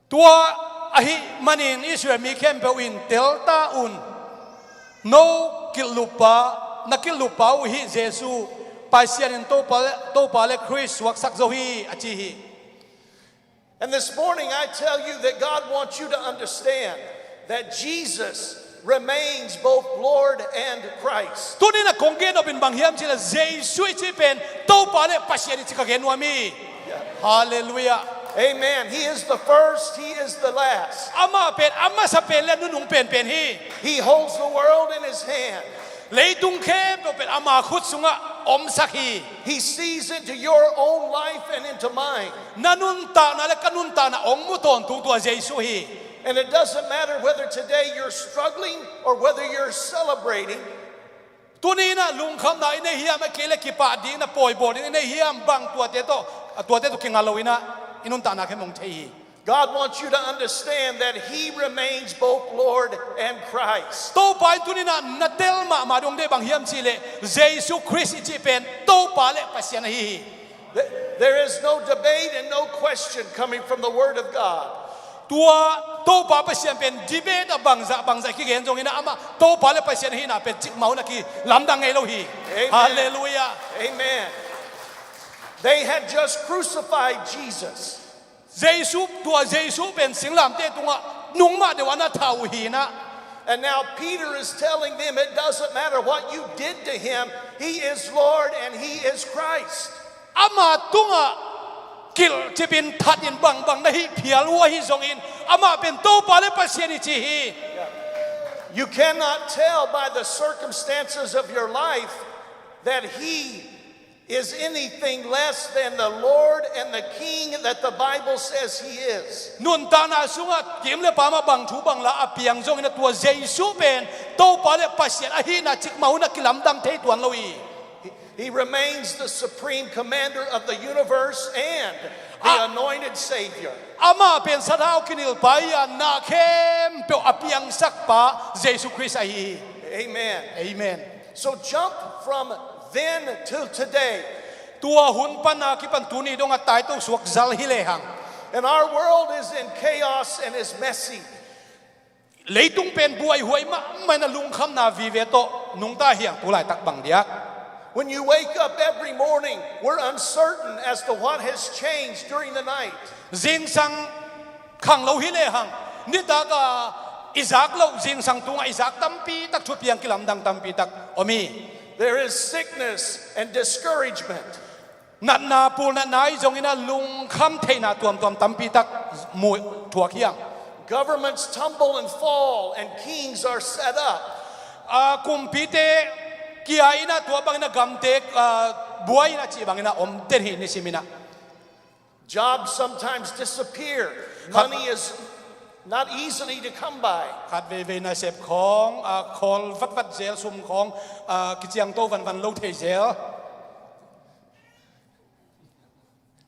Tua ahih manin Israel mi khempeuh in telta un, no kilhlupa, na kilhlupa uh hih Jesu Pasian in Topa le, Topa le Khrist suaksak zo hi, a ci hi. And this morning I tell you that God wants you to understand that Jesus remains both Lord and Christ. Tuni-in a kong gen nop in bang hiam cihleh, Jesu i cih pen Topa le Pasian i cih ka gen nuam hi. Yeah. Halleluiah. Amen. He is the first, he is the last. Amah pen a masa pen le nunung penpen hi. He holds the world in his hand. Leitung khempeuh pen ama khut sungah omsak hi. He sees into your own life and into mine. Na nuntakna le ka nuntakna hong mu tawntung tua Jesu hi. And it doesn't matter whether today you're struggling or whether you're celebrating. Tuni-in a lungkhamna i nei hiam, a kei le kipah ding, na pawibawl ding i nei hiam, bang tuate tawh, tuate tawh kinga lo-in a i nuntakna khempeuh hong thei hi. God wants you to understand that he remains both Lord and Christ. Topa in tuni-in a na tel mahmah ding deih bang hiam cihleh, Jesu Khrist i cih pen Topa le Pasian ahi hi. Th-, there is no debate and no question coming from the Word of God. Tua Topa Pasian pen debate a bangzah, bangzah kigen zongin a amah Topa le Pasian ahihna pen cikmah hun a kilamdang ngei lo hi. Amen. Halleluiah. Amen. They had just crucified Jesus. Jesu, tua Jesu pen singlamteh tungah nungmah deuh a na thah uh hi-in a. And now Peter is telling them, "It doesn't matter what you did to him, he is Lord and he is Christ." Ama tungah kilhcip in, that in, bangbang na hih phial uh ahi zongin, amah pen Topa le Pasian i ci hi. You cannot tell by the circumstances of your life that he is anything less than the Lord and the King that the Bible says he is. Nuntakna sungah kim le pam ah bang thu bang la a piang zongin a tua Jesu pen Topa le Pasian ahihna cikmah hun a kilamdang thei tuan lo hi. He, he remains the supreme commander of the universe and the anointed Savior. Amah pen sathau kinilpa hi a, na khempeuh a piangsakpa Jesu Khrist ahi hi. Amen. Amen. So jump from then till today. Tua hun pan a kipan tuni dong a taito suak zal hi lehang. And our world is in chaos and is messy. Leitung pen buaihuai mahmah in a lungkhamna vive tawh nungta hi hang tu laitak bang diak. When you wake up every morning, we're uncertain as to what has changed during the night. Zingsang khanglo hi lehang, nitak a i zak loh, zingsang tungah i zak tampi tak thupiang kilamdang tampi tak om hi. There is sickness and discouragement. Natna, pulnatna i zongin a lungkham theihna tuamtuam tampi tak mu thuak hiang. Governments tumble and fall, and kings are set up. A, kumpite kia in a tua bangin a gamte, a, buai in a cih bangin a om den hi nisim in a. Jobs sometimes disappear. Khat- Money is not easily to come by. Khat veivei nasep khawng, a, khawl vatvat zel, sum khawng, a, kiciangto vanvan lo thei zel.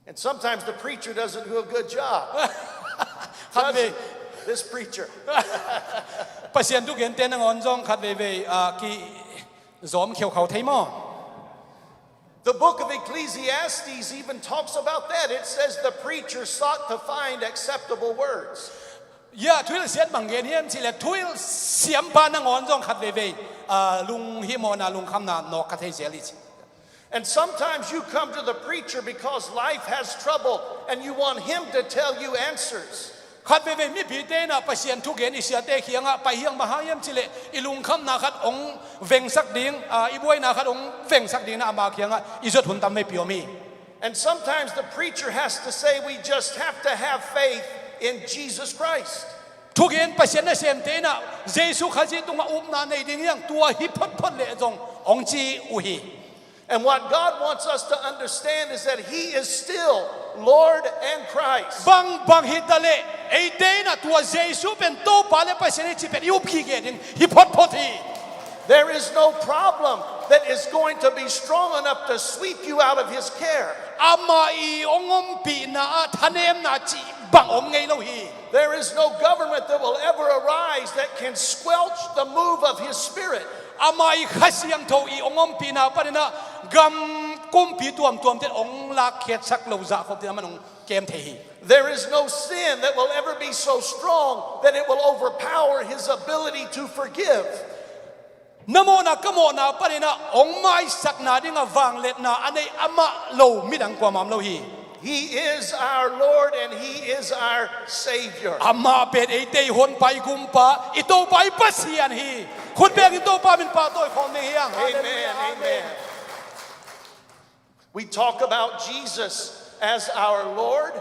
And sometimes the preacher doesn't do a good job. Khat vei- Doesn't this preacher. Pasian thugente nangawn zong khat veivei, a, kizawm kheukhau thei maw? The book of Ecclesiastes even talks about that. It says the preacher sought to find acceptable words. Ya, thuhilhsiat bang gen hiam cih leh, thuhilhsiampa nangawn zong khat veivei, a, lunghimawhna, lungkhamna nawk kha thei zel hi ci. And sometimes you come to the preacher because life has trouble and you want him to tell you answers. Khat veivei mipite in a Pasian thugen i siate kiangah pai hiang, bang hang hiam cih leh i lungkhamna khat hong vengsak ding, a, i buaina khat hong vengsak ding in a ama kiangah i zuat hun tam veipi om hi. And sometimes the preacher has to say, "We just have to have faith in Jesus Christ." Thugen Pasian nasemte in a Jesu Khazih tungah upna nei ding hiang, tua hi photphot leh zong hong ci uh hi. And what God wants us to understand is that He is still Lord and Christ. Bangbang hi ta leh, eite in a tua Jesu pen Topa le Pasian hi cih pen i up kik ding hi photphot hi. There is no problem that is going to be strong enough to sweep you out of His care. Amah i hong ompihna ah thanemna cih bang om ngei lo hi. There is no government that will ever arise that can squelch the move of His Spirit. Amah i Kha Siangtho i hong ompihna panin a gam kumpi tuamtuamte in hong lakkhiatsak lo zahkhop ding a man hong kem thei hi. There is no sin that will ever be so strong that it will overpower His ability to forgive. Na mawhna ka mawhna panin a hong maisakna ding a vangliatna a nei amah lo midang kuamah om lo hi. He is our Lord and He is our Savior. Amah pen eite i Honpa, i Gumpa, i Topa, i Pasian hi. Khut bengin Topa min pahtawi khawm ding hi hang. Amen, amen. We talk about Jesus as our Lord.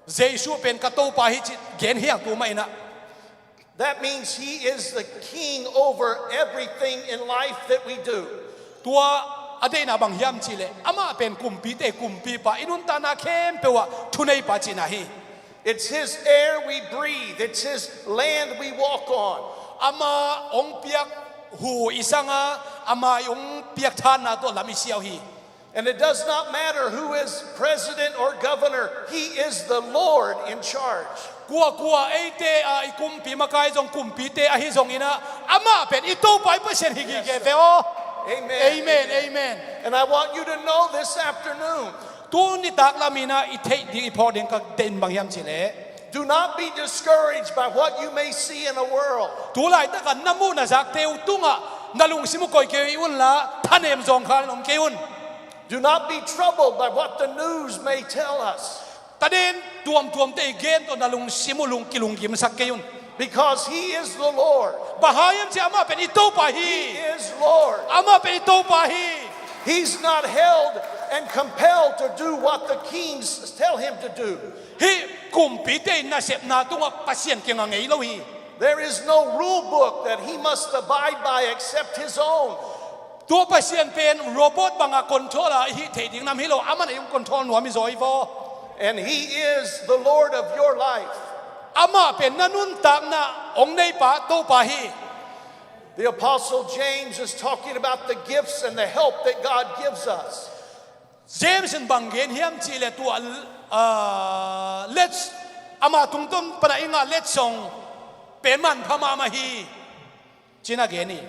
Jesu pen ka Topa hi ci gen hi hang tu mah in a. That means He is the King over everything in life that we do. Tua a deihna bang hiam cih leh, amah pen kumpite kumpipa, i nuntakna khempeuh ah thuneipa cihna hi. It's His air we breathe. It's His land we walk on. Ama hong piak hu i sang a, ama i hong piak thanna tawh lam i siau hi. And it does not matter who is president or governor, He is the Lord in charge. Kuakua eite a i kumpi makai zong, kumpite ahi zongin a, amah pen i Topa i Pasian hi gige ve aw. Amen. Amen, amen. And I want you to know this afternoon, Tu nitak lamin a i theih ding, i phawk ding ka deih bang hiam cih leh, do not be discouraged by what you may see in the world. Tu laitak a na muh na zakte uh tungah na lungsim uh koih kei un la, thanem zawngkhal in om kei un. Do not be troubled by what the news may tell us. Taden tuamtuamte i gen tawh na lungsim uh lung, kilunggimsak kei un. Because He is the Lord. Bang hang hiam cih leh amah pen i Topa hi. He is Lord. Amah pen i Topa hi. He's not held and compelled to do what the kings tell him to do. Hih kumpite in nasepna tungah Pasian kiangah ngei lo hi. There is no rule book that he must abide by except his own. Tua Pasian pen robot bangah control a i hih theih ding nam hi lo, amah in a hong control nuam hi zaw hi vaw. And He is the Lord of your life. Amah pen na nuntakna hong neipa, Topa hi. The Apostle James is talking about the gifts and the help that God gives us. James in bang gen hiam cih leh tua, ah, let, ama tungtawn pan a i ngah letsong pen manpha mahmah hi, ci-in a gen hi.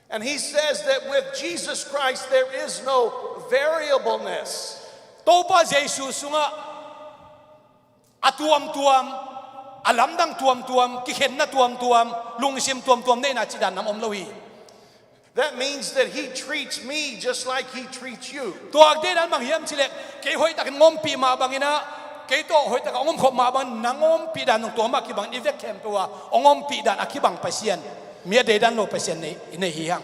And he says that with Jesus Christ there is no variableness. Topa Jesu sungah a tuamtuam, a lamdang tuamtuam, kikhenna tuamtuam, lungsim tuamtuam neihna cih dan nam om lo hi. That means that He treats me just like He treats you. Tua deihdan bang hiam cih leh, kei hoihtakin hong ompih mah bangin a, kei tawh hoihtakin hong omkhop mah bangin nang hong ompih dan zong tua mah kibang, i vek khempeuh ah hong ompih dan a kibang Pasian, mi a deidan lo Pasian nei, i nei hi hang.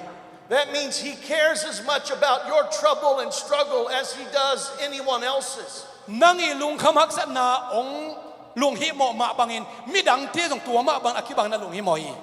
That means he cares as much about your trouble and struggle as he does anyone else's. Nang i lungkham haksatna hong lunghihmawh mah bangin midangte zong tua mah bang a kibang na lunghihmawh hi.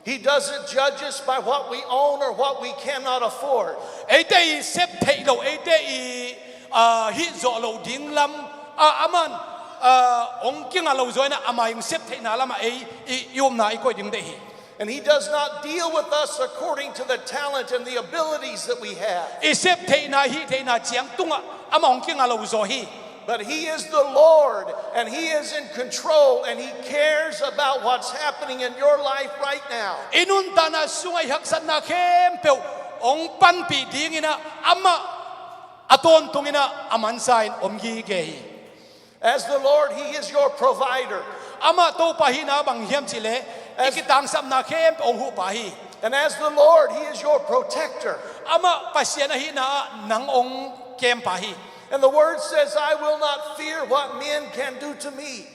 He doesn't judge us by what we own or what we cannot afford. Eite i sep theih loh, eite i, ah, hih zawh loh ding lam, ah, aman, ah, hong kinga lo zaw in ah ama i hong sep theihna lamah ei i, i upna i koih ding deih hi. And he does not deal with us according to the talent and the abilities that we have. I sep theihna, hih theihna ciang tungah amah hong kinga lo zaw hi. But he is the Lord, and he is in control, and he cares about what's happening in your life right now. I nuntakna sungah i haksatna khempeuh hong panpih dingin ah amah a tawntungin ah a mansa in om gige hi. As the Lord, he is your provider. Amah Topa hihna bang hiam cihleh i kitangsapna khempeuh hong huhpa hi. And as the Lord, he is your protector. Amah Pasian ahihna ah nang hong kempa hi. And the word says, "I will not fear what men can do to me."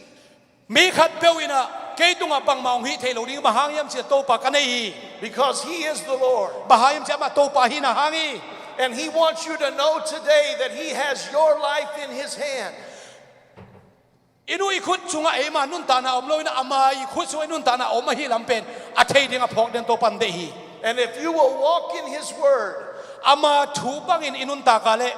Mi khatpeuh in ah kei tungah bangmah hong hih thei lo ding, bang hang hiam cihleh Topa ka nei hi. Because he is the Lord. Bang hang hiam cihleh amah Topa hihna hang hi. And he wants you to know today that he has your life in his hand. I nu i khut sungah eima nuntakna om lo in ah ama i khut sungah i nuntakna om ahih lam pen a thei ding a phawk den Topa in deih hi. And if you will walk in his word, ama thu bangin i nuntak a leh,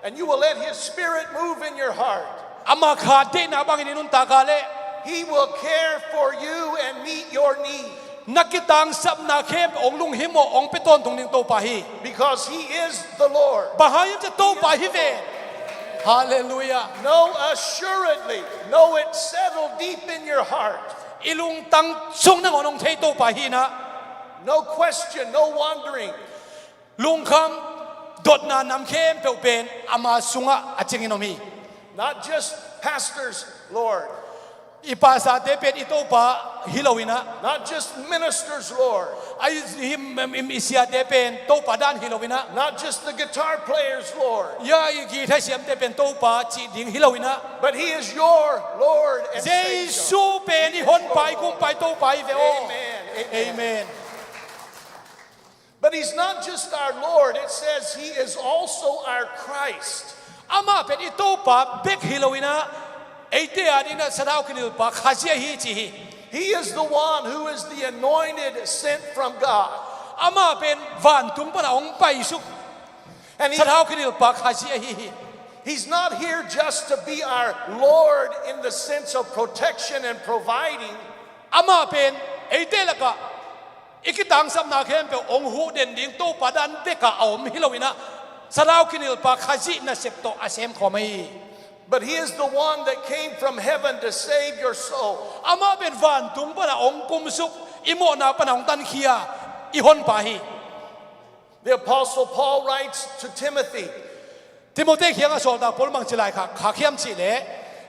and you will let his spirit move in your heart, ama kha deihna bangin i nuntak a leh, he will care for you and meet your need. Na kitangsapna khempeuh hong lunghimawh, hong pia tawntung ding Topa hi. Because he is the Lord. Bang hang hiam cihleh Topa hi ve. Halleluiah. Know assuredly, know it settled deep in your heart. I lungtang sung nangawn hong thei Topa hi in ah. No question, no wandering. Lungkham dotna nam khempeuh pen ama sungah a cingin om hi. Not just pastors, Lord. I pastorte pen i Topa hi lo in ah. Not just ministers, Lord. A i, i, i, i siate pen Topa dan hi lo in ah. Not just the guitar players, Lord. Ya i guitar siamte pen Topa cih ding hi lo in ah. But he is your Lord and Savior. Jesu pen i honpa, i kumpa, i Topa hi ve aw. Amen. Amen. Amen. But he's not just our Lord, it says he is also our Christ. Amah pen i Topa bek hi lo in ah, eite adingin ah sathau kinilpa Khazih ahi ci hi. He is the one who is the anointed sent from God. Amah pen vantung pan a hong paisuk, and he, sathau kinilpa Khazih ahi hi. He's not here just to be our Lord in the sense of protection and providing. Amah pen eite lakah i kitangsapna khempeuh hong huh den ding Topa dan bek a om hi lo in ah, sathau kinilpa Khazih nasep tawh a semkhawm ahi hi. But he is the one that came from heaven to save your soul. Amah pen vantung pan a hong kumsuk, i mawhna pan a hong tankhia i honpa hi. The Apostle Paul writes to Timothy, Timothy kiangah sawltak Paul bang ci lai khak, khak hiam cihleh,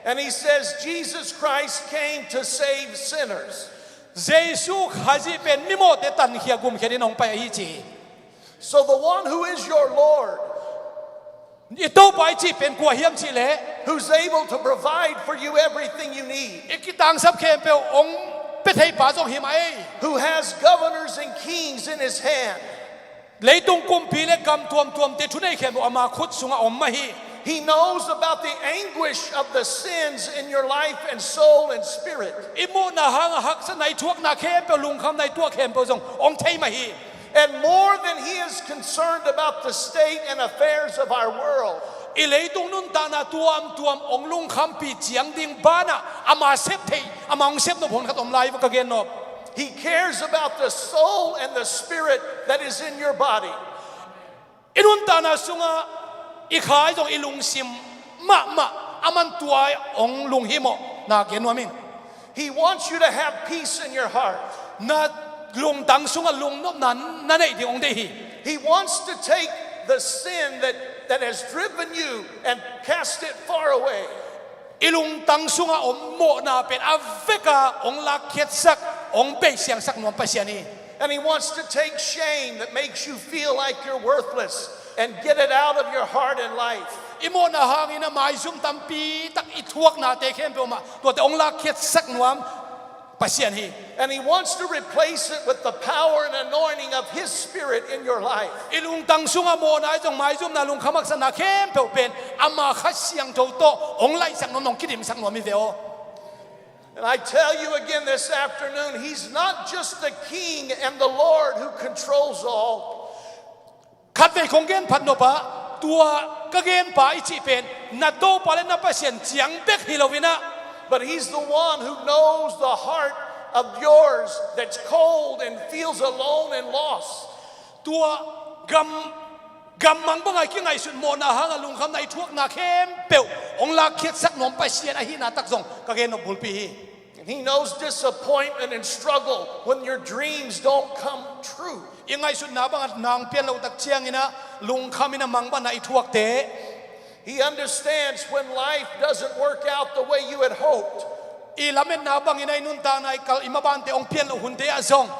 and he says, "Jesus Christ came to save sinners." Jesu Khazih pen mimawhte tankhia gumkhia dingin hong pai ahi ci hi. So the one who is your Lord, i Topa i cih pen kua hiam cihleh, who's able to provide for you everything you need, i kitangsap khempeuh hong pia theipa zong hi mah ei. Who has governors and kings in his hand. Leitung kumpi le gam tuamtuamte thunei khempeuh ama khut sungah om mah hi. He knows about the anguish of the sins in your life and soul and spirit. I mawhna hanga haksatna i thuakna khempeuh, lungkhamna i tuah khempeuh zong hong thei mah hi. And more than he is concerned about the state and affairs of our world. I leitung nuntakna tuamtuam hong lungkhampih ciang ding banah ama sep thei, ama hong sep nop hon khat om lai va ka gen nop. He cares about the soul and the spirit that is in your body. I nuntakna sungah i kha i zong i lungsim mahmah aman tua hong lunghimawh na gen nuam ing. He wants you to have peace in your heart. Na lungtang sungah lungnopna na neih ding hong deih hi. He wants to take the sin that, that has driven you and cast it far away. I lungtang sungah om mawhna pen a veka hong lakkhiatsak, hong beihsiangsak nuam Pasian hi. And he wants to take shame that makes you feel like you're worthless and get it out of your heart and life. I mawhna hangin a maizum tampi tak i thuaknate khempeuh mah tuate hong lakkhiatsak nuam. Pasian hi. And he wants to replace it with the power and anointing of his spirit in your life. I lungtang sungah mawhna ahi zong, maizumna, lungkham haksatna khempeuh pen ama Kha Siangtho tawh hong laihsak nuam, hong kidimsak nuam hi ve aw. And I tell you again this afternoon, he's not just the king and the Lord who controls all. Khatvei kong gen phat nop ah, tua ka gen pa i cih pen na Topa le na Pasian ciang bek hi lo in ah, but he's the one who knows the heart of yours that's cold and feels alone and lost. Tua gam, gammang bangah i kingaihsut, mawhna hangah lungkhamna i thuakna khempeuh hong lakkhiatsak nuam Pasian ahihna tak zong ka gen nop bulpi hi. And he knows disappointment and struggle when your dreams don't come true. I ngaihsutna bangah na hong pian loh tak ciangin ah lungkham in ah mangbatna i thuakte. He understands when life doesn't work out the way you had hoped. I lametna bangin ah i nuntakna, i kal, i mabante hong pian loh hunte ah zong.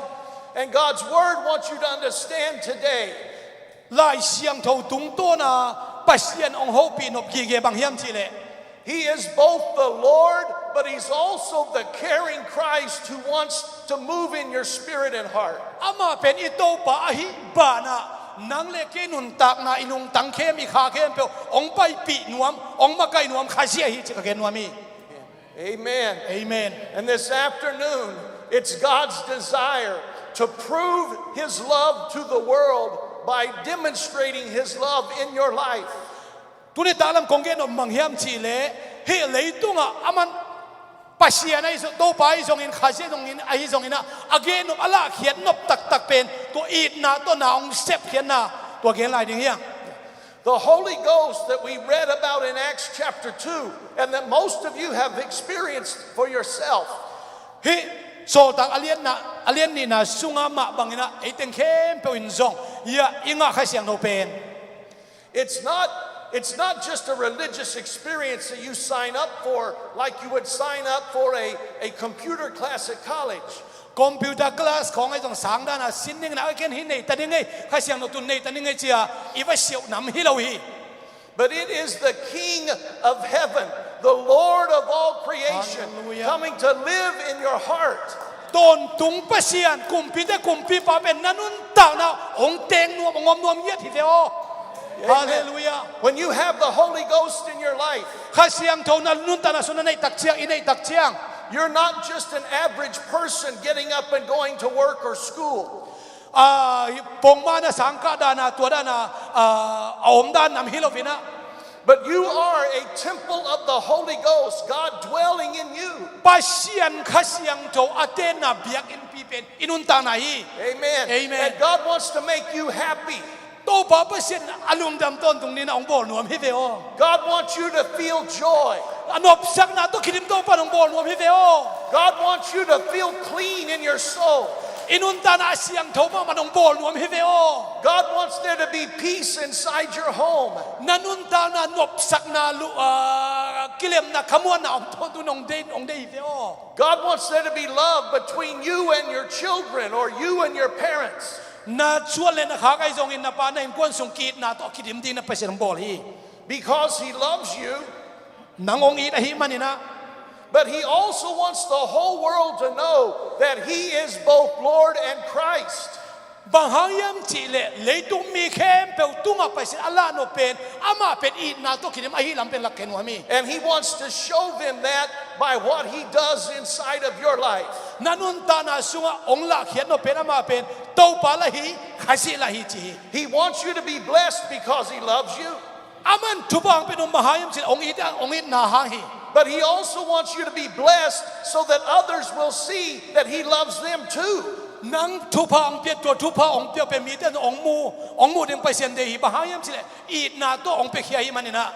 And God's word wants you to understand today. Lai Siangtho tungtawna Pasian hong hopih nop gige bang hiam cih leh, he is both the Lord, but he's also the caring Christ who wants to move in your spirit and heart. Amah pen i Topa ahih banah nang le kei nuntakna, i lungtang khem, i kha khempeuh hong paipih nuam, hong makaih nuam Khazih ahi cih ka gen nuam hi. Amen. Amen. And this afternoon, it's God's desire to prove his love to the world by demonstrating his love in your life. Tuni taklam kong gen nop bang hiam cih leh, hih leitungah aman Pasian ahi zong, Topa ahi zongin, Khazih ahi zongin, ahi zongin ah, a gen nop, a lahkhiat nop taktak pen tua itna tawh na hong sepkhiatna, tua gen lai ding hi hang. The Holy Ghost that we read about in Acts chapter two, and that most of you have experienced for yourself. Hih Sawltak a lianna, a lian nihna sungah mah bangin ah ei teng khempeuh in zong, ya, i ngah Kha Siangtho pen. It's not, it's not just a religious experience that you sign up for, like you would sign up for a, a computer class at college. Computer class khawng ahi zong sang dan a sin ding in ah, ken hih nei ta ding ei, Kha Siangtho tun nei ta ding ei ci-a i va siauh nam hi lo hi. But it is the King of heaven, the Lord of all creation, Hallelujah, coming to live in your heart. Tawntung Pasian, kumpite kumpipa pen na nuntakna hong teng nuam, hong om nuam hiat hi ve aw. Amen. Hallelujah. When you have the Holy Ghost in your life, Kha Siangtho na nuntakna sung na neih tak ciang, i neih tak ciang, you're not just an average person getting up and going to work or school. A, pongmana sangkah dana, tua dana, a, a om dan nam hi lo in ah. But you are a temple of the Holy Ghost, God dwelling in you. Pasian Kha Siangtho a tenna biakinnpi pen i nuntakna hi. Amen. Amen. And God wants to make you happy. Topa Pasian a lungdam tawntung dingin ah hong bawl nuam hi ve aw. God wants you to feel joy. A nopsakna tawh kidim Topa in hong bawl nuam hi ve aw. God wants you to feel clean in your soul. I nuntakna a siangtho mahmah hong bawl nuam hi ve aw. God wants there to be peace inside your home. Na nuntakna nopsakna, lu-, a, kilemna, khamuanna om tawntung hong deih, hong deih hi ve aw. God wants there to be love between you and your children or you and your parents. Na suan le na khak ahi zongin na pa na innkuan sung ki-itna tawh kidim dingin ah Pasian hong bawl hi. Because he loves you. Nang hong it ahih manin ah. But he also wants the whole world to know that he is both Lord and Christ. Bang hang hiam cih leh leitung mi khempeuh tungah Pasian a lahnop pen, amah pen itna tawh kidim ahih lam pen lakkhia nuam hi. And he wants to show them that by what he does inside of your life. Na nuntakna sungah hong lahkhiat nop pen amah pen Topa lah hi, Khazih lah hi ci hi. He wants you to be blessed because he loves you. Aman thupha hong pia nop bang hang hiam cih leh hong it, hong itna hang hi. But he also wants you to be blessed so that others will see that he loves them too. Nang thupha hong pia, tua thupha hong pia pen mite in hong mu, hong muh ding Pasian deih hi. Bang hang hiam cih leh itna tawh hong piakhia ahih manin ah.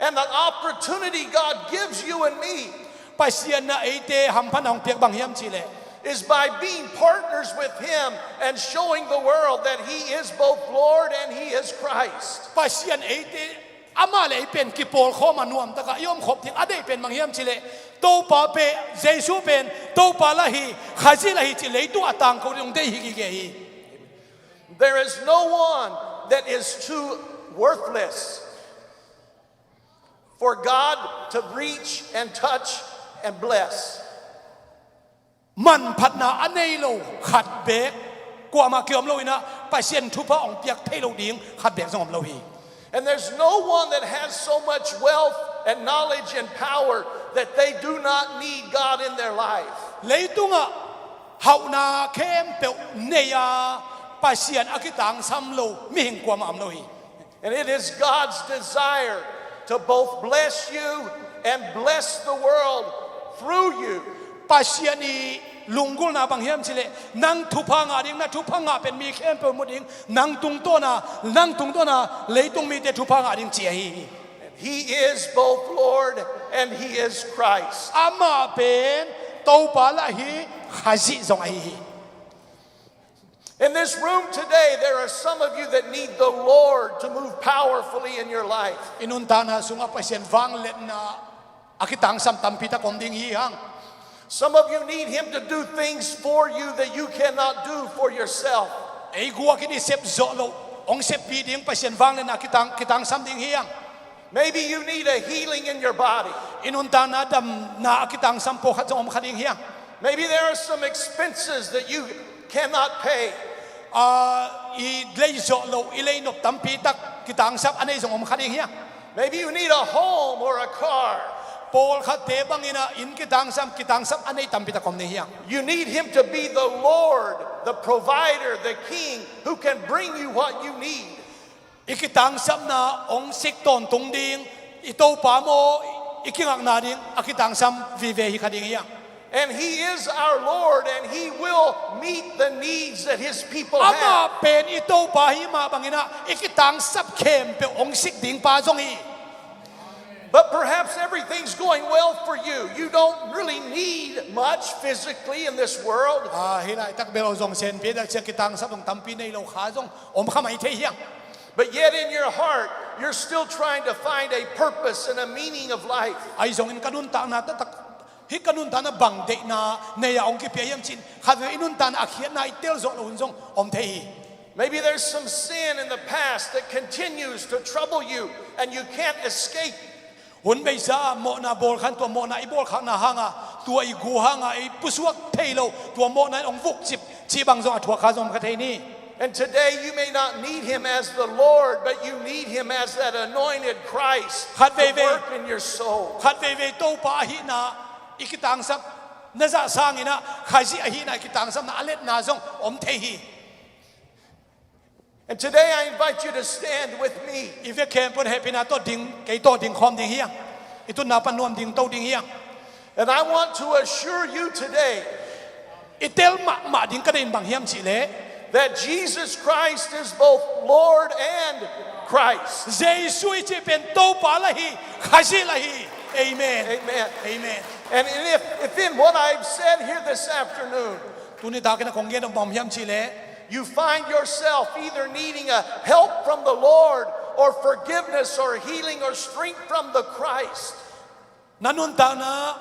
And the opportunity God gives you and me Pasian in ah eite hamphatna hong piak bang hiam cih leh, is by being partners with him and showing the world that he is both Lord and he is Christ. Pasian eite, amah le ei pen kipawlkhawm a nuamtak a i omkhop ding a deih pen bang hiam cih leh, Topa pen, Jesu pen Topa lah hi, Khazih lah hi cih leitung a tangko ding hong deih hi gige hi. There is no one that is too worthless for God to reach and touch and bless. Manphatna a nei lo khat beek kuamah kiom lo inah Pasian thupha hong piak thei lo ding khat beek zong om lo hi. And there's no one that has so much wealth and knowledge and power that they do not need God in their life. Leitungah hauhna khempeuh nei-a Pasian a kitangsam lo mihing kuamah om lo hi. And it is God's desire to both bless you and bless the world through you. Pasian i lunggulhna bang hiam cileh, nang thupha ngah ding, na thupha ngah pen mi khempeuh mu ding, nang tungtawna, nang tungtawna leitung mite thupha ngah ding ci ahi hi. He is both Lord and He is Christ. Amah pen Topa lah hi, Khazih zong ahi hi. In this room today, there are some of you that need the Lord to move powerfully in your life. I nuntakna sungah Pasian vangliatna a kitangsam tampi tak om ding hi hang. Some of you need Him to do things for you that you cannot do for yourself. Ei guakin i sep zawh loh hong seppih ding Pasian vangliatna kitang, kitangsam ding hi hang. Maybe you need a healing in your body. I nuntakna damna a kitangsam pawlkhat zong om kha ding hi hang. Maybe there are some expenses that you cannot pay. Ah, i lei zawh loh, i lei nop tampi tak kitangsam a nei zong om kha ding hi hang. Maybe you need a home or a car. Pawlkhatte bangin ah inn kitangsam, kitangsam a nei tampi tak om ding hi hang. You need Him to be the Lord, the provider, the King who can bring you what you need. I kitangsapna hong sik tawntung ding i Topa maw, i kingakna ding a kitangsam vive hi kha ding hi hang. And He is our Lord, and He will meet the needs that His people have. Amah pen i Topa hi mah bangin ah i kitangsap khempeuh hong sik ding pa zong hi. But perhaps everything's going well for you. You don't really need much physically in this world. Ah, hih laitak bel zong senpi dak cia kitangsap zong tampi nei lo kha zong om kha mai thei hi hang. But yet in your heart, you're still trying to find a purpose and a meaning of life. Ahi zongin ka nuntakna taktak, hih ka nuntakna bang deihna nei-a hong kipia hiam cin, khatvei i nuntakna a khiatna i tel zawh lo hun zong om thei hi. Maybe there's some sin in the past that continues to trouble you and you can't escape. Hun beisa mawhna bawl khan tua mawhna i bawlkhakna hanga, tua i gu hanga ei pusuak thei lo, tua mawhna in hong vukcip cih bang zong a thuak kha zong om kha thei ni. And today you may not need Him as the Lord, but you need Him as that anointed Christ to work in your soul. Khat veivei Topa ahihna i kitangsap na zah sangin ah Khazih ahihna i kitangsapna a letna zong om thei hi. And today I invite you to stand with me. I vek khempeuh hehpihna tawh ding, kei tawh ding khawm ding hi hang. I tutna pan nuam ding to ding hi hang. And I want to assure you today I tel mahmah ding ka deih in bang hiam cihleh, that Jesus Christ is both Lord and Christ. Jesu i cih pen Topa lah hi, Khazih lah hi. Amen. Amen. Amen. And if, if in what I've said here this afternoon, tuni takin a kong gen bang hiam cihleh, you find yourself either needing a help from the Lord or forgiveness or healing or strength from the Christ. Na nuntakna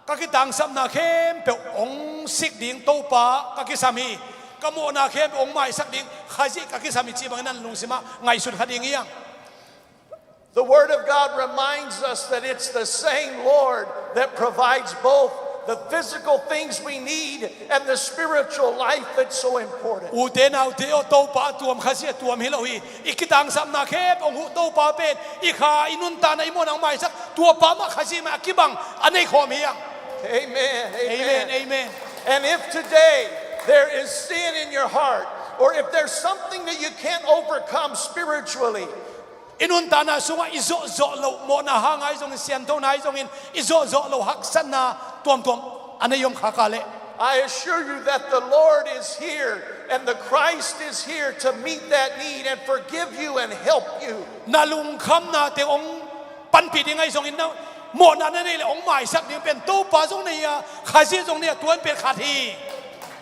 ka kitangsapna khempeuh hong sik ding Topa ka kisam hi. Ka mawhna khempeuh hong maisak ding Khazih ka kisam hi cih bangin na lungsimah ngaihsut kha ding hi hang. The Word of God reminds us that it's the same Lord that provides both the physical things we need and the spiritual life that's so important. Ute naute aw, Topa a tuam, Khazih a tuam hi lo hi. I kitangsapna khempeuh hong huh Topa pen i kha, i nuntakna, i mawhna hong maisak Topa mah, Khazih mah a kibang a nei khawm hi hang. Amen. Amen. Amen. Amen. And if today there is sin in your heart, or if there's something that you can't overcome spiritually, i nuntakna sungah i zawhzawh loh, mawhna hanga ahi zongin, sianthona ahi zongin i zawhzawh loh haksatna tuamtuam a nei om kha ka leh, I assure you that the Lord is here and the Christ is here to meet that need and forgive you and help you. Na lungkhamnate hong panpih ding ahi zongin, na mawhna na neih leh hong maisak ding pen Topa zong nei a, Khazih zong nei a, tua in pen khat hi.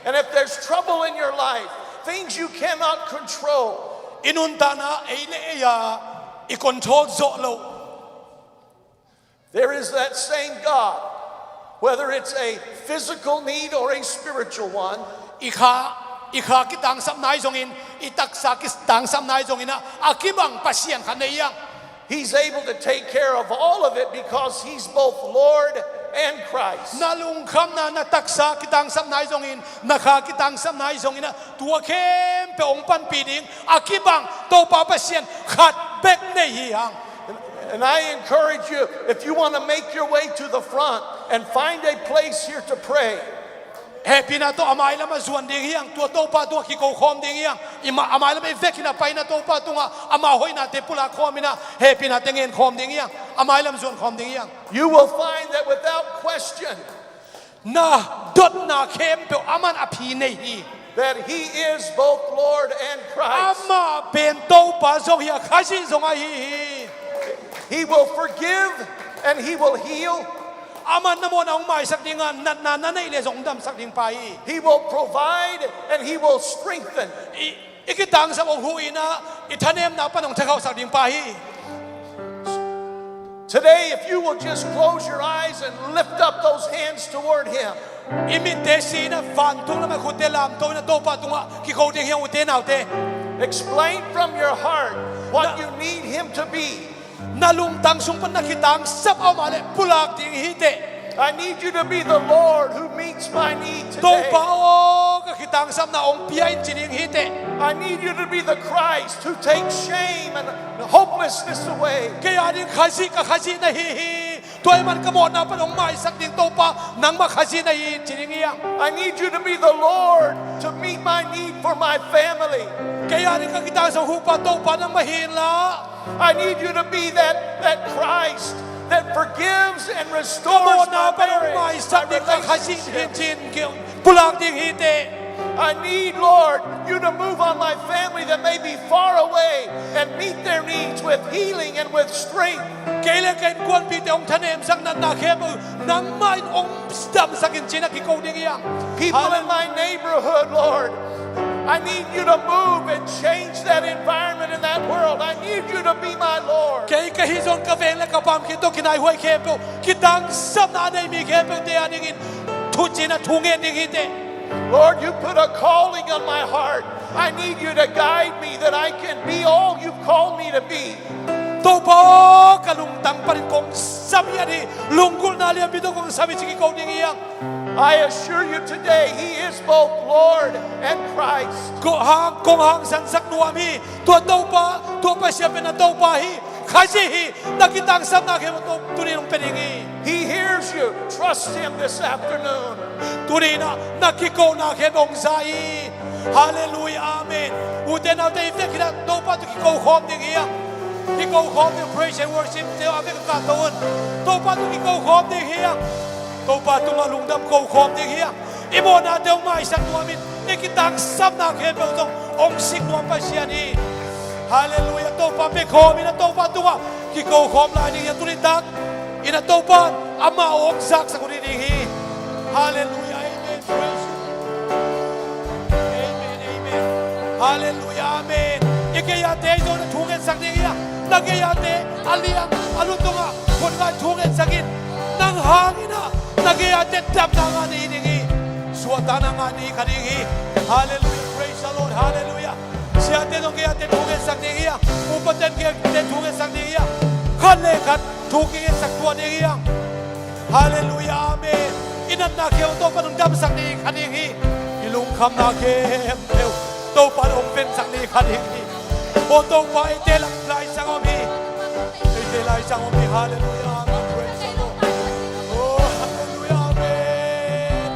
And if there's trouble in your life, things you cannot control, i nuntakna ei le ei a i control zawh loh, there is that same God, whether it's a physical need or a spiritual one. I kha, i kha kitangsapna ahi zongin, i taksa kitangsapna ahi zongin ah, a kibang Pasian khat nei hi hang. He's able to take care of all of it because He's both Lord and Christ. Na lungkhamna, na taksa kitangsapna ahi zongin, na kha kitangsapna ahi zongin ah, tua khempeuh hong panpih ding a kibang Topa Pasian khat bek nei hi hang. And I encourage you, if you want to make your way to the front and find a place here to pray, hehpihna tawh a mailam ah zuan ding hi hang, tua Topa tungah kiko khawm ding hi hang. I ma-, a mailam i vekin a paina Topa tungah ama hoihnate pulak khawm in ah, hehpihnate ngen khawm ding hi hang, a mailam zuan khawm ding hi hang. You will find that without question, na dotna khempeuh aman a phi nei hi. That he is both Lord and Christ. Amah pen Topa zong hi a, Khazih zong ahi hi. He will forgive and he will heal. Aman na mawhna hong maisak ding a, natna na neih leh zong hong damsak ding pa hi. He will provide and he will strengthen. I, i kitangsap hong huh in ah, i thanemna pan hong thakhauhsak ding pa hi. Today, if you will just close your eyes and lift up those hands toward him. I mitte si in ah, vantung lamah khutte lamto in ah, Topa tungah kiko ding hi hang, ute naute. Explain from your heart what you need him to be. Na lungtang sung pan na kitangsap a om a leh pulak ding hi teh. I need you to be the Lord who meets my need today. Topa aw, ka kitangsapna hong pia in ci ding hi teh. I need you to be the Christ who takes shame and hopelessness away. Kei a ding Khazih, ka Khazih na hi hi. Tua ahih man ka mawhna pan hong maisak ding Topa, nangmah Khazih na hi in ci ding hi hang. I need you to be the Lord to meet my need for my family. Kei a ding ka kitangsap huhpa Topa nangmah hi in la. I need you to be that, that Christ that forgives and restores my marriage, my relationship. Ka mawhna pan hong maisak ding ka Khazih hi in ci-in pulak ding hi teh. I need, Lord, you to move on my family that may be far away and meet their needs with healing and with strength. Kei le ka innkuanpihte hong thanemsak, natna khempeuh nangmah in hong damsak in ci-in ah kiko ding hi hang. People in my neighborhood, Lord, I need you to move and change that environment in that world. I need you to be my Lord. Kei ka hih zong ka veng le ka paam khit tawh kinaihuai khempeuh, kitangsapna a nei mi khempeuhte a dingin thuciin ah thu ngen ding hi teh. Lord, you put a calling on my heart. I need you to guide me that I can be all you've called me to be. Topa aw, ka lungtang panin kong sam hi a, lunggulhna lianpi tawh kong sam hi ci-in kiko ding hi hang. I assure you today, he is both Lord and Christ. Kong hang, kong hangsansak nuam hi. Tua Topa, tua Pasian pen na Topa hi, Khazih hi, na kitangsapna khempeuh tuni-in hong pia ding hi. He hears you. Trust him this afternoon. Tuni-in ah na kikona khempeuh hong za hi. Halleluiah, amen. Ute naute, i vekin ah Topa tawh kiko khawm ding hi hang. Kiko khawm ding, praise and worship te a vek ah kahto un. Topa tawh kiko khawm ding hi hang. Topa tungah lungdam ko khawm ding hi hang. I mawhnate hong maisak nuam in, i kitangsapna khempeuh zong hong sik nuam Pasian hi. Halleluiah. Topa pia khawm in ah Topa tungah kiko khawm lai ding hi a, tuni tak in ah Topa in amah hong zaksak uh ding hi. Halleluiah. Amen. Praise you. Amen. Amen. Halleluiah. Amen. I gei-ate zong na thungetsak ding hi a, na gei-ate a liang a lu tungah khut ngai thungetsak in, nang hangin ah na gei-ate damna ngah na hi ding hi. Suahtakna ngah na hi kha ding hi. Halleluiah. Praise the Lord. Halleluiah. Siate zong gei-ate thungetsak ding hi a, upate gei-ate thungetsak ding hi a, khat le khat thu kingetsak tuah ding hi a. Halleluiah, amen. I natna khempeuh Topa in hong damsak ding hi kha ding hi. I lungkhamna khempeuh Topa in hong vensak ding hi kha ding hi. Aw Topa, eite Lai Siangtho om hi. Eite Lai Siangtho om hi. Halleluiah, amen. Praise the Lord. Oh, halleluiah, amen.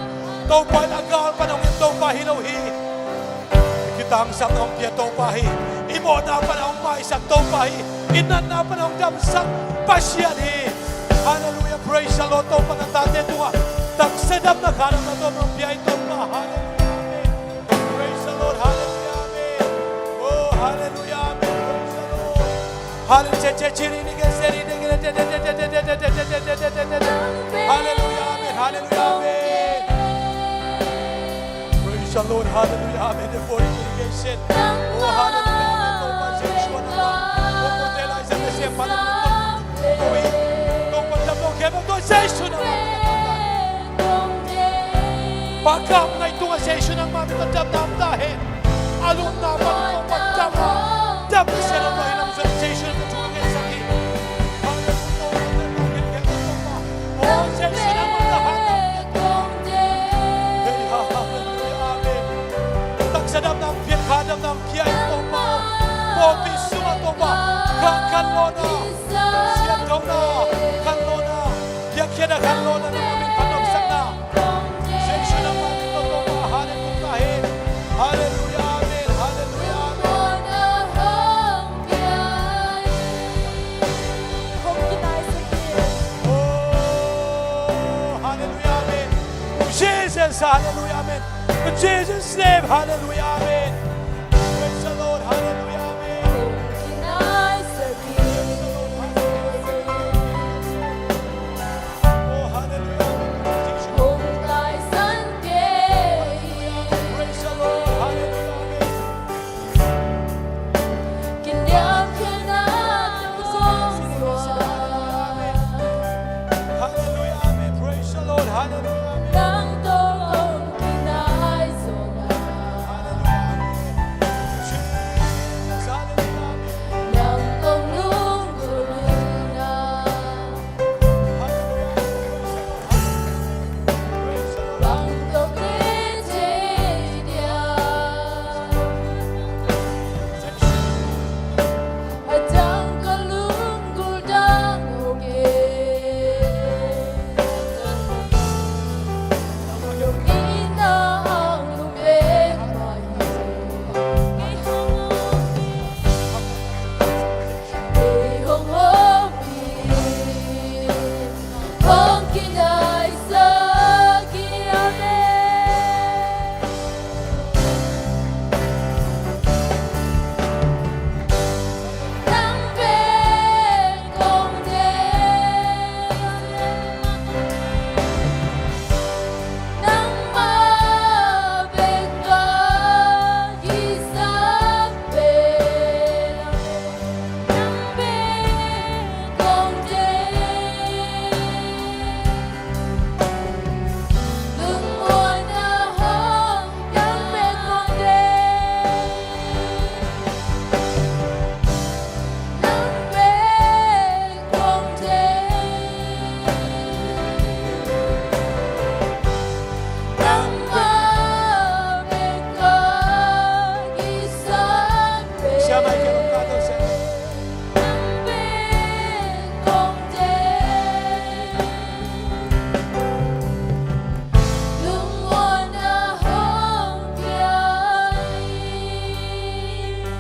Topa in a gal pan hong en Topa hi lo hi. I kitangsapna hong pia Topa hi. I mawhna pan hong maisak Topa hi. I natna pan hong damsak Pasian hi. Halleluiah, praise the Lord. Topa in a tate tungah taksa damna, kha damna Topa hong pia hi Topa. Halleluiah, amen. Praise the Lord. Halleluiah, amen. Oh, halleluiah, amen. Praise the Lord. Halleluiah. Halleluiah, amen. Halleluiah, amen. Praise the Lord. Halleluiah, amen. The foreign delegation. Oh, halleluiah, amen. Topa, Jesu in a name. Oh, Topa, Jesu in a name. Pa, ka ngaih tungah Jesu nangmah min tawh damna om ta hen. A lupna pan Topa damna, damna sia lo, tua hi lam suan Jesu nangmah thu ngetsak hi. Aw Jesu nangmah Na khanlawhna, nangma min phatnopsakna. Jesu nangma min tawh Topa, hallelujah hen. Hallelujah, amen. Hallelujah, amen. Oh, hallelujah, amen. Jesus, hallelujah, amen. In Jesus' name, hallelujah, amen. Praise the Lord, hallelujah, amen. Oh, hallelujah. Praise the Lord. Hallelujah. Hallelujah. Praise the Lord. Hallelujah. Hallelujah. Jesus. Hallelujah.